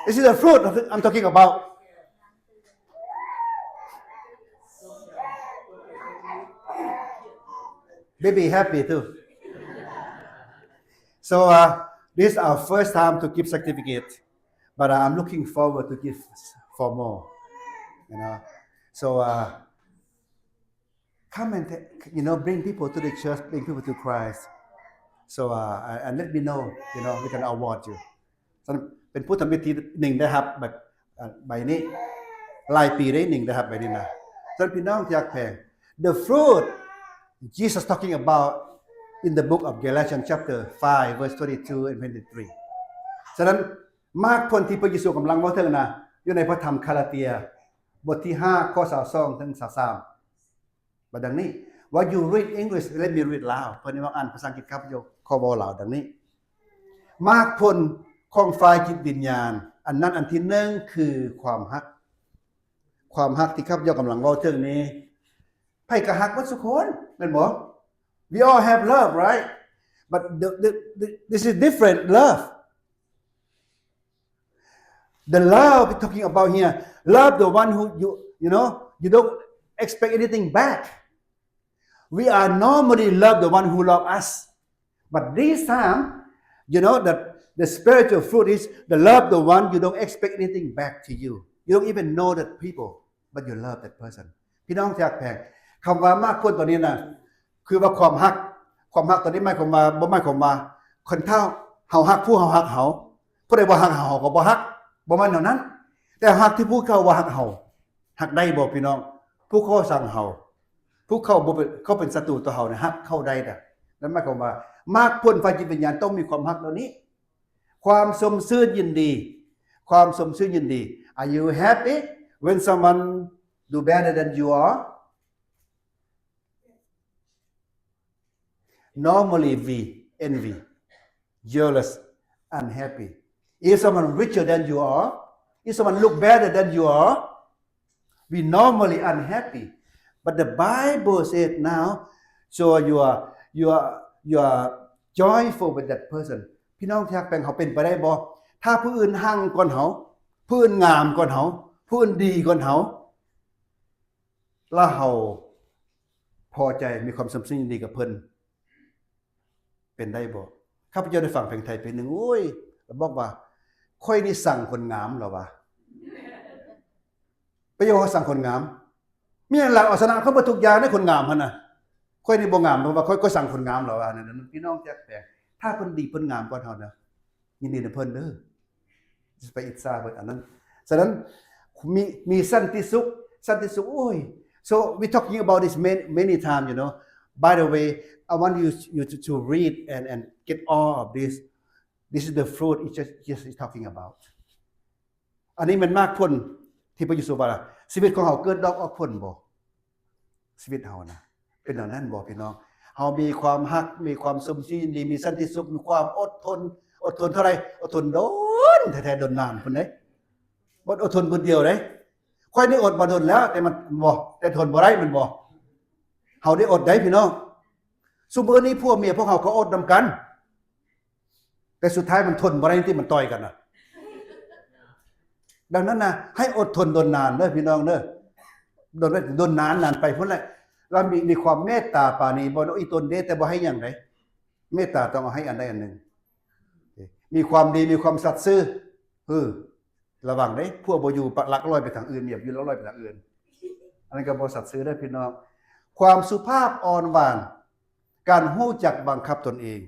This is the fruit of it I'm talking about. Baby happy too. So uh, this is our first time to give certificate, but uh, I'm looking forward to give for more. You know, so uh, come and t- you know bring people to the church, bring people to Christ. So uh, and let me know. You know, we can award you. ສະນັ້ນເປັນຜູ້ທຳອິດທີ່ໜິງໄດ້ຮັບແບບ ອ່າ ໃບນີ້ ຫຼາຍປີເດ້ໜິງໄດ້ຮັບໃບນີ້ນະ. ສະນັ້ນພີ່ນ້ອງທີ່ຮັກແພງ the fruit Jesus talking about in the book of Galatians chapter five verse twenty-two and twenty-three. ສະນັ້ນໝາກຜົນທີ່ພະເຢຊູກຳລັງເວົ້າເຖິງນະ ຢູ່ໃນພະທຳກາລາເຕຍ ບົດທີຫ້າ ຂໍ້ຊາວສອງ ເຖິງຊາວສາມ ວ່າດັ່ງນີ້. While you read English, let me read Lao. ເພິ່ນວ່າອ່ານພາສາອັງກິດ ຂ້າພະເຈົ້າຂໍເວົ້າລາວດັ່ງນີ້. ໝາກຜົນຂອງຝ່າຍຈິດວິນຍານ ອັນນັ້ນອັນທີໜຶ່ງຄືຄວາມຮັກ. ຄວາມຮັກທີ່ຂ້າພະເຈົ້າກຳລັງເວົ້າເຖິງນີ້ ໃຜກໍຮັກໝົດທຸກຄົນ ແມ່ນບໍ່? We all have love, right? But the, the, the, this is different love. The love we're talking about here, love the one who you, you know, you don't expect anything back. We are normally love the one who love us. But this time, you know, the, the spiritual fruit is the love the one you don't expect anything back to you. You don't even know that people, but you love that person. ພີ່ນ້ອງທີ່ຮັກແພງ ຄຳວ່າໝາກຜົນຕົວນີ້ນະ ຄືວ່າຄວາມຮັກ. ຄວາມຮັກຕົວນີ້ໝາຍຄວາມວ່າ ບໍ່ໝາຍຄວາມວ່າ ຄັນຖ້າເຮົາຮັກຜູ້ເຮົາຮັກເຮົາ ຜູ້ໃດບໍ່ຮັກເຮົາ ເຮົາກໍບໍ່ຮັກ ບໍ່ແມ່ນແນວນັ້ນ. ແຕ່ຮັກທີ່ຜູ້ເຂົາວ່າຮັກເຮົາ ຮັກໄດ້ບໍ່ພີ່ນ້ອງ? ຜູ້ເຂົາຊັງເຮົາ ຜູ້ເຂົາບໍ່ເປັນ ເຂົາເປັນສັດຕູຕໍ່ເຮົານະ ຮັກເຂົາໄດ້ນະ. ນັ້ນໝາຍຄວາມວ່າ ໝາກຜົນຝ່າຍຈິດວິນຍານຕ້ອງມີຄວາມຮັກເຫຼົ່ານີ້. ຄວາມຊົມຊື່ນຍິນດີ. ຄວາມຊົມຊື່ນຍິນດີ. Are you happy when someone do better than you are? Normally we envy, jealous, unhappy. If someone richer than you are, if someone look better than you are, we normally unhappy. But the Bible said now, so you are, you are, you are joyful with that person. ພີ່ນ້ອງທີ່ຮັກແພງ ເຮົາເປັນໄປໄດ້ບໍ່ ຖ້າຜູ້ອື່ນຮັ່ງກ່ອນເຮົາ, ຜູ້ອື່ນງາມກ່ອນເຮົາ, ຜູ້ອື່ນດີກ່ອນເຮົາ ລະເຮົາພໍໃຈ ມີຄວາມຊົມຊື່ນຍິນດີກັບເພິ່ນ ເປັນໄດ້ບໍ່? ຂ້າພະເຈົ້າໄດ້ຟັງເພງໄທເພງໜຶ່ງ ໂອ້ຍ ລະບອກວ່າ ຂ້ອຍນີ້ຊັງຄົນງາມ ລະວ່າ ປະໂຫຍກວ່າຊັງຄົນງາມ ມີຫຍັງລະເອົາຊະນະເຂົາເບິດທຸກຢ່າງໃນຄົນງາມຫັ້ນນະ. ຂ້ອຍນີ້ບໍ່ງາມ ເພາະວ່າຂ້ອຍ ຂ້ອຍຊັງຄົນງາມ ລະວ່ານັ້ນ. ພີ່ນ້ອງທີ່ຮັກແພງ ຖ້າເພິ່ນດີເພິ່ນງາມກ່ອນເຮົານະ ຍິນດີນຳເພິ່ນເດີ. Just ໄປອິດສາເພິ່ນອັນນັ້ນ. ສະນັ້ນ ມີ ມີສັນຕິສຸກ ສັນຕິສຸກ ໂອ້ຍ. So we talking about this many, many time, you know. By the way, I want you, you to, to read and, and get all of this. This is the fruit it just, just is talking about. ອັນນີ້ແມ່ນໝາກຜົນທີ່ພະເຢຊູວ່າ ຊີວິດຂອງເຮົາເກີດດອກອອກຜົນບໍ່? ຊີວິດເຮົານະ ເປັນແນວນັ້ນບໍ່ພີ່ນ້ອງ? ເຮົາມີຄວາມຮັກ ມີຄວາມຊົມຊື່ນຍິນດີ ມີສັນຕິສຸກ ມີຄວາມອົດທົນ. ອົດທົນເທົ່າໃດ? ອົດທົນດົນແທ້ໆ ດົນນານພຸ້ນເດ້. ບໍ່ອົດທົນຜູ້ດຽວເດ້. ຂ້ອຍນີ້ອົດມາດົນແລ້ວ ແຕ່ມັນບໍ່ ແຕ່ທົນບໍ່ໄດ້ແມ່ນບໍ່? ເຮົາໄດ້ອົດໄດ້ພີ່ນ້ອງ. ຊຸມື້ນີ້ຜົວເມຍພວກເຮົາກໍອົດນຳກັນ ແຕ່ສຸດທ້າຍມັນທົນບໍ່ໄດ້ ທີ່ມັນຕ່ອຍກັນນະ. ດັ່ງນັ້ນນະ ໃຫ້ອົດທົນດົນນານເດີພີ່ນ້ອງເດີ. ດົນໄວ້ ດົນນານ ນານໄປພຸ້ນແຫຼະ. ລະມີ ມີຄວາມເມດຕາປານີບໍ່ເນາະ ອີ່ຕົນເດ ແຕ່ບໍ່ໃຫ້ຫຍັງໃດ. ເມດຕາຕ້ອງເອົາໃຫ້ອັນໃດອັນໜຶ່ງ. ມີຄວາມດີ ມີຄວາມສັດຊື່. ເອີ ລະວັງເດ້ ຜົວບໍ່ຢູ່ ປະ ລັກລອຍໄປທາງອື່ນ ເມຍຢູ່ລັກລອຍໄປທາງອື່ນ. ອັນນັ້ນກໍບໍ່ສັດຊື່ເດີພີ່ນ້ອງ. ຄວາມສຸພາບອ່ອນຫວານ ການຮູ້ຈັກບັງຄັບຕົນເອງ.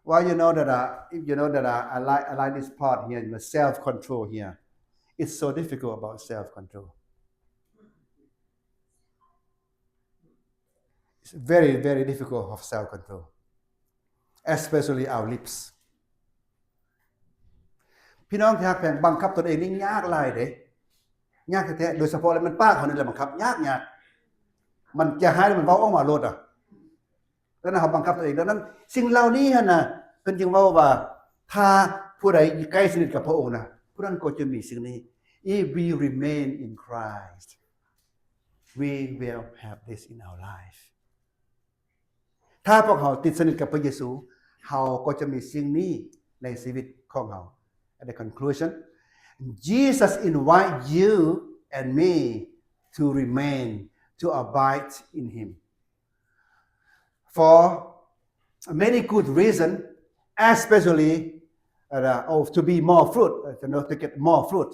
Well, you know that, uh, if you know that, uh, I like, I like this part here, the self control here. It's so difficult about self control. very, very difficult of self control, especially our lips. ພີ່ນ້ອງທີ່ຮັກແພງ, ບັງຄັບຕົນເອງນີ້ຍາກຫຼາຍເດ້, ຍາກແທ້ໆ, ໂດຍສະເພາະແລ້ວມັນປາກເຮົານີ້ແຫຼະບັງຄັບຍາກໆ, ມັນຈະຮ້າຍແລ້ວມັນເວົ້າອອກມາໂລດອະ. ແລ້ວນະ ເຮົາບັງຄັບຕົວເອງ. ດັ່ງນັ້ນ ສິ່ງເຫຼົ່ານີ້ຫັ້ນນະ ເພິ່ນຈຶ່ງເວົ້າວ່າ ຖ້າຜູ້ໃດໃກ້ສະໜິດກັບພະອົງນະ ຜູ້ນັ້ນກໍຈະມີສິ່ງນີ້. If we remain in Christ, we will have this in our life. ຖ້າພວກເຮົາຕິດສະໜິດກັບພະເຢຊູ ເຮົາກໍຈະມີສິ່ງນີ້ໃນຊີວິດຂອງເຮົາ. At the conclusion, Jesus invite you and me to remain, to abide in him. For many good reason, especially, uh, of to be more fruit, uh, you know, to get more fruit.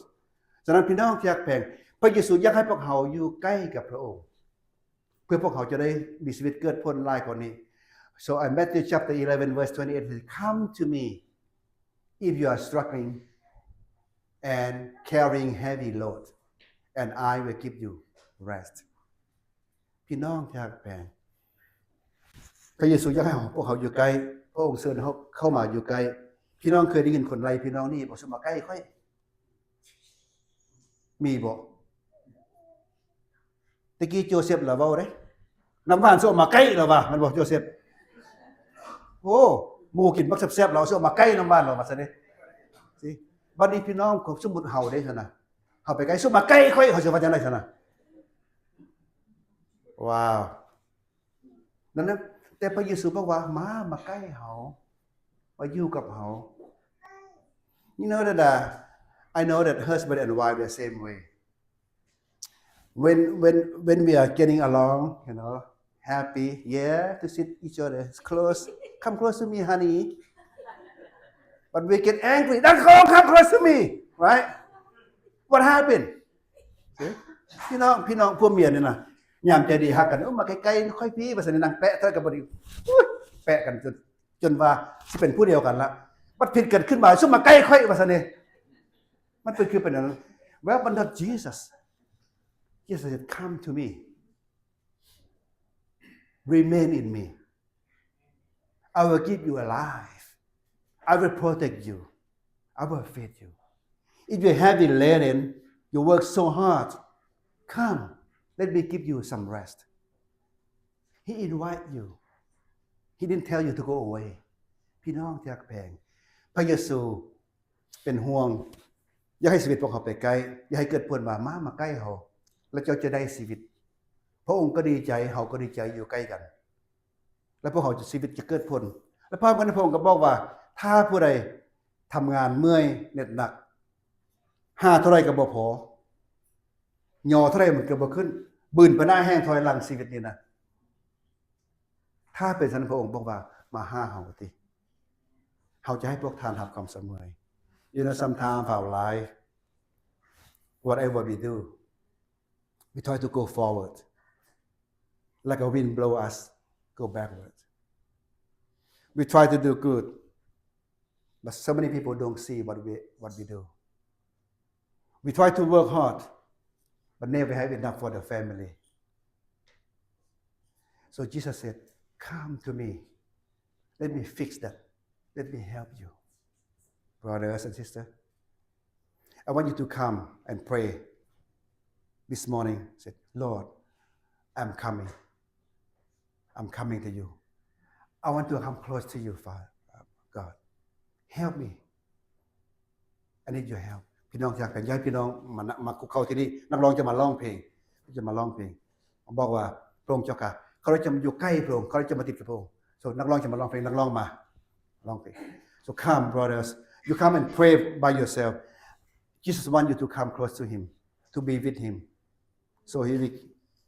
ສະນັ້ນ ພີ່ນ້ອງທີ່ຮັກແພງ, ພະເຢຊູຢາກໃຫ້ພວກເຮົາຢູ່ໃກ້ກັບພະອົງ ເພື່ອພວກເຮົາຈະໄດ້ມີຊີວິດເກີດຜົນຫຼາຍກວ່ານີ້. So in Matthew chapter eleven verse twenty-eight, it says, "Come to me if you are struggling and carrying heavy load, and I will give you rest." ພີ່ນ້ອງທີ່ຮັກແພງ, ພະເຢຊູຢາກໃຫ້ເຮົາ, ພວກເຮົາຢູ່ໃກ້, ພະອົງເຊີນເຮົາເຂົ້າມາຢູ່ໃກ້. ພີ່ນ້ອງເຄີຍໄດ້ຍິນຄົນໄລ່ພີ່ນ້ອງໜີບໍ່? ຊຸມມາໃກ້ຂ້ອຍ. ມີບໍ່? ແຕ່ກີ້ໂຈເຊັບລາວເວົ້າເດ້, ນ້ຳຫວານຊຸມມາໃກ້ລາວວ່າ, ແມ່ນບໍ່ໂຈເຊັບ? ໂອ້ ໝູກິນບັກແຊບໆ ລາວຊຸມມາໃກ້ນ້ຳຫວານລາວວ່າຊັ້ນເດ້. ຊິ ບັດນີ້ພີ່ນ້ອງ, ສົມມຸດເຮົາເດ້ຊັ້ນນະ, ເຮົາໄປໃກ້, ຊຸມມາໃກ້ຂ້ອຍ, ເຮົາຊິວ່າຈັ່ງໃດຊັ້ນນະ? ວ້າວ. ນັ້ນນະ, ແຕ່ພະເຢຊູບອກວ່າ ມາ, ມາໃກ້ເຮົາ, ມາຢູ່ກັບເຮົາ. You know that, uh, I know that husband and wife the same way. When, when, when we are getting along, you know, happy, yeah, to sit each other close. "Come close to me, honey." But we get angry, "Don't come, come close to me," right? What happened? See? ພີ່ນ້ອງ, ພີ່ນ້ອງຜົວເມຍນີ້ນະ, ຍາມໃຈດີຮັກກັນ, ໂອ້ ມາໃກ້ໆຂ້ອຍພີ້ ວ່າຊັ້ນ, ນັ່ງແປະເທົ່າໃດກໍບໍ່ດີ, ອຸ້ຍ ແປະກັນຈົນ, ຈົນວ່າຊິເປັນຜູ້ດຽວກັນລະ, ບັດຜິດກັນຂຶ້ນມາ, ຊຸມມາໃກ້ຂ້ອຍ ວ່າຊັ້ນເດ. ມັນເປັນ ຄືເປັນອັນນັ້ນ. Well, but not Jesus. Jesus said, "Come to me. Remain in me. I will give you a life. I will protect you. I will feed you. If you're heavy laden, you work so hard. Come, let me give you some rest." He invite you. He didn't tell you to go away. ພີ່ນ້ອງທີ່ຮັກແພງ, ພະເຢຊູເປັນຫ່ວງ, ຢາກໃຫ້ຊີວິດພວກເຮົາໄປໃກ້, ຢາກໃຫ້ເກີດຜົນວ່າ ມາ, ມາໃກ້ເຮົາ ແລ້ວເຈົ້າຈະໄດ້ຊີວິດ. ພະອົງກໍດີໃຈ, ເຮົາກໍດີໃຈ, ຢູ່ໃກ້ກັນ ແລ້ວພວກເຮົາຈະ, ຊີວິດຈະເກີດຜົນ. ແລ້ວພ້ອມກັນນັ້ນ ພະອົງກໍບອກວ່າ ຖ້າຜູ້ໃດທຳງານເມື່ອຍເໜັດໜັກ, ຫາເທົ່າໃດກໍບໍ່ພໍ, ຍໍເທົ່າໃດມັນກໍບໍ່ຂຶ້ນ, ບືນໄປໜ້າແຮ່ງຖອຍຫຼັງ. ຊີວິດນີ້ນະ, ຖ້າເປັນຊັ້ນ ພະອົງບອກວ່າ ມາຫາເຮົາຕິ, ເຮົາຈະໃຫ້ພວກທ່ານຮັບຄວາມສະເໝີຍ. You know, sometimes our life, whatever we do, we try to go forward. Like a wind blow us, go backward. We try to do good, but so many people don't see what we, what we do. We try to work hard, but never have enough for the family. So Jesus said, "Come to me. Let me fix that. Let me help you." Brothers and sisters, I want you to come and pray this morning. Say, "Lord, I'm coming. I'm coming to you. I want to come close to you, Father God. Help me. I need your help." ພີ່ນ້ອງທີ່ຮັກແພງ, ຢາກໃຫ້ພີ່ນ້ອງມາ, ມາຄຸກເຂົ້າທີ່ນີ້. ນັກຮ້ອງຈະມາຮ້ອງເພງ, ຈະມາຮ້ອງເພງ. ບອກວ່າ ພະອົງເຈົ້າຂ້າ, ຂ້າພະເຈົ້າຈະມາຢູ່ໃກ້ພະອົງ, ຂ້າພະເຈົ້າຈະມາຕິດກັບພະອົງ. So ນັກຮ້ອງຈະມາຮ້ອງເພງ, ນັກຮ້ອງມາຮ້ອງເພງ. So come, brothers, you come and pray by yourself. Jesus want you to come close to him, to be with him. So he will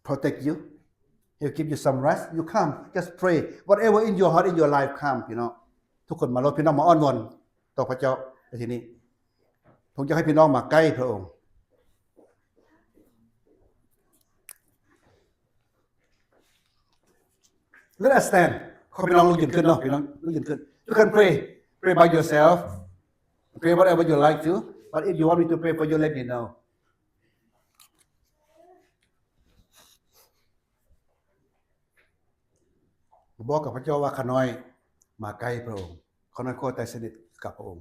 protect you. He'll give you some rest. You come, just pray. Whatever in your heart, in your life, come, ພີ່ນ້ອງ. ທຸກຄົນມາໂລດ, ພີ່ນ້ອງມາອ້ອນວອນຕໍ່ພະເຈົ້າໃນທີ່ນີ້. ຜົມຢາກໃຫ້ພີ່ນ້ອງມາໃກ້ພະອົງ. Let us stand. ຂໍພີ່ນ້ອງລຸກຢືນຂຶ້ນເນາະ, ພີ່ນ້ອງລຸກຢືນຂຶ້ນ. You can pray. Pray by yourself. Pray whatever you like to. But if you want me to pray for you, let me know. ບອກກັບເຂົາເຈົ້າວ່າ ຂ້ານ້ອຍມາໃກ້ພະອົງ, ຂ້ານ້ອຍຂໍແຕ່ສະໜິດກັບພະອົງ.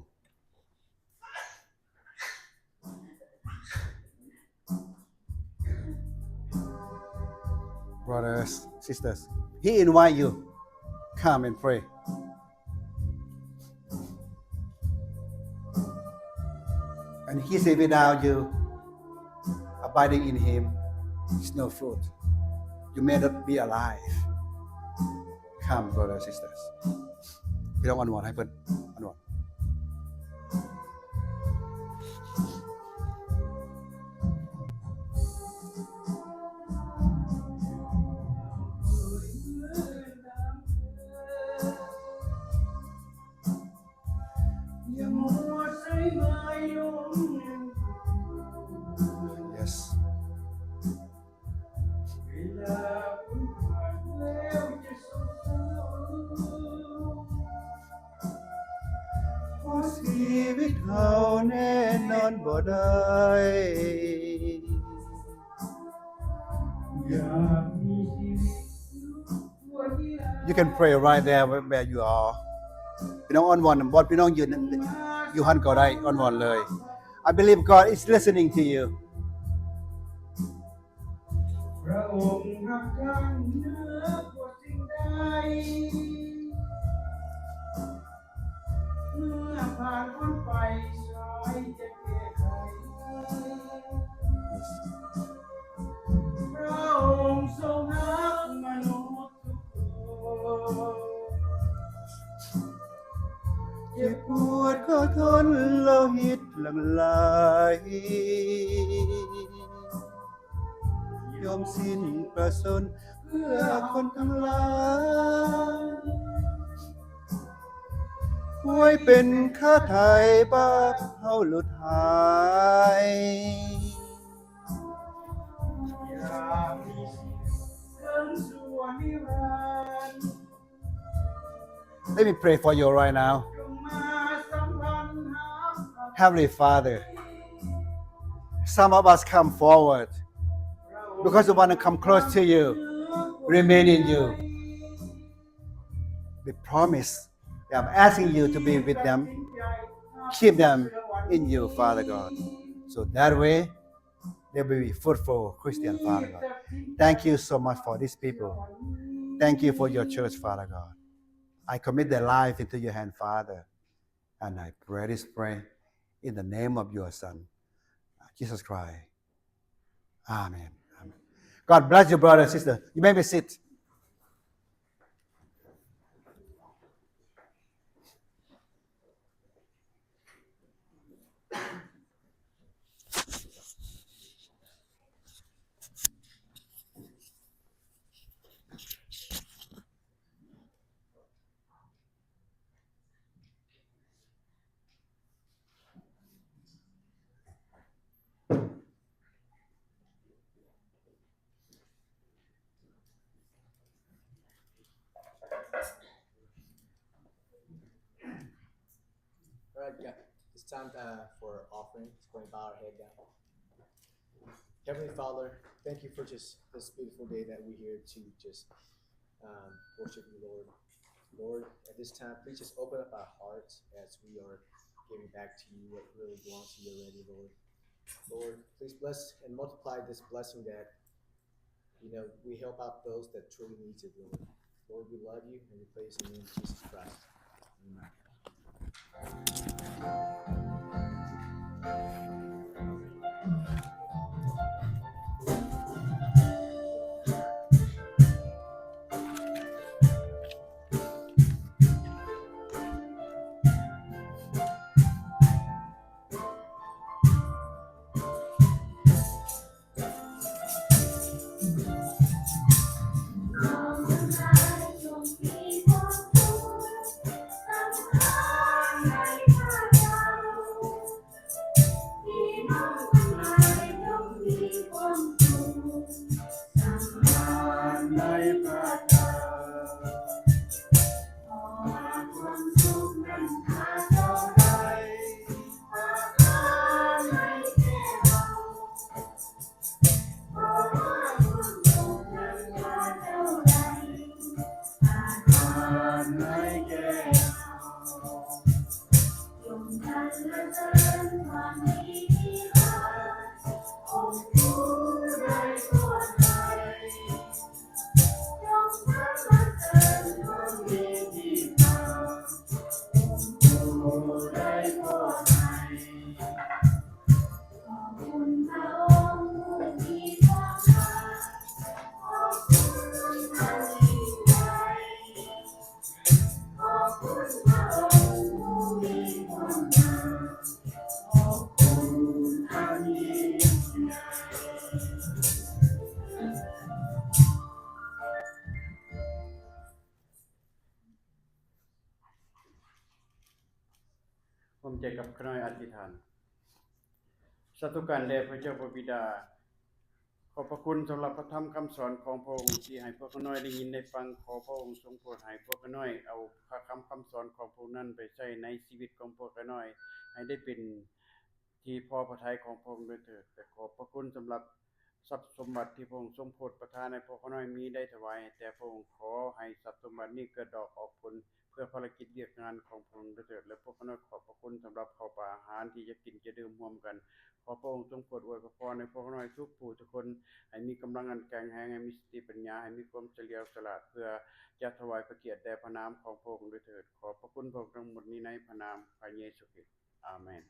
Brothers, sisters, he invite you, come and pray. And he say, without you abiding in him, is no fruit. You may not be alive. Come, brothers, sisters. ພີ່ນ້ອງອ້ອນວອນໃຫ້ເພິ່ນ, ອ້ອນວອນ. Yes. อยากมีชีวิต You can pray right there where you are. ພີ່ນ້ອງອ້ອນວອນ, ບ່ອນພີ່ນ້ອງຢືນຢູ່ຫັ້ນກໍໄດ້, ອ້ອນວອນເລີຍ. I believe God is listening to you. ພະອົງຮັກຂ້າເໜືອກວ່າສິ່ງໃດ, ເມື່ອຜ່ານພົ້ນໄປ ຊ່ວຍຈະແກ້ໄຂ. ພະອົງຊົງຮັກມະນຸດ ເຈັບປວດກໍທົນ ໂລຫິດຫຼັ່ງໄຫຼ ຍອມສິ້ນພະຊົນເພື່ອຄົນທັງຫຼາຍ ປ່ວຍເປັນຄາໄຖ່ ບາບເຮົາຫຼຸດຫາຍ. Let me pray for you right now. Heavenly Father, some of us come forward because we want to come close to you, remain in you. The promise that I'm asking you to be with them, keep them in you, Father God. So that way, they will be fruitful Christian, Father God. Thank you so much for these people. Thank you for your church, Father God. I commit their life into your hand, Father. And I pray this prayer in the name of your Son, Jesus Christ. Amen. Amen. God bless you, brother and sister. You may be seated. All right, yeah. It's time, uh, for offering. Let's go and bow our head down. Heavenly Father, thank you for just this beautiful day that we're here to just, um, worship you, Lord. Lord, at this time, please just open up our hearts as we are giving back to you what really belongs to you already, Lord. Lord, please bless and multiply this blessing that, you know, we help out those that truly needs it, Lord. Lord, we love you, and we pray this in the name of Jesus Christ. Amen. ຮ່ວມໃຈກັບຂ້ານ້ອຍອະທິຖານ. ສາທຸການແດ່ພະເຈົ້າພະບິດາ, ຂອບພະຄຸນສຳລັບພະທຳຄຳສອນຂອງພະອົງທີ່ໃຫ້ພວກຂ້ານ້ອຍໄດ້ຍິນໄດ້ຟັງ. ຂໍພະອົງຊົງໂປດໃຫ້ພວກຂ້ານ້ອຍເອົາພະຄຳຄຳສອນຂອງພະອົງນັ້ນໄປໃຊ້ໃນຊີວິດຂອງພວກຂ້ານ້ອຍ ໃຫ້ໄດ້ເປັນທີ່ພໍພະໄທຂອງພະອົງດ້ວຍເຖີດ. ແລະ ຂອບພະຄຸນສຳລັບ ຊັບສົມບັດທີ່ພະອົງຊົງໂປດປະທານໃຫ້ພວກຂ້ານ້ອຍມີໄດ້ຖວາຍແດ່ພະອົງ. ຂໍໃຫ້ຊັບສົມບັດນີ້ເກີດດອກອອກຜົນ ເພື່ອພາລະກິດວຽກງານຂອງພະອົງດ້ວຍເຖີດ. ແລະ ພວກຂ້ານ້ອຍຂອບພະຄຸນສຳລັບເຂົ້າປາອາຫານທີ່ຈະກິນຈະດື່ມຮ່ວມກັນ. ຂໍພະອົງຊົງໂປດອວຍພະພອນໃຫ້ພວກຂ້ານ້ອຍທຸກຜູ້ທຸກຄົນ ໃຫ້ມີກຳລັງອັນແຂງແຮງ, ໃຫ້ມີສະຕິປັນຍາ, ໃຫ້ມີຄວາມສະຫຼຽວສະຫຼາດ ເພື່ອຈະຖວາຍພະກຽດແດ່ພະນາມຂອງພະອົງດ້ວຍເຖີດ. ຂອບພະຄຸນພະອົງທັງໝົດນີ້ໃນພະນາມພະເຢຊູຄຣິດ. ອາເມນ.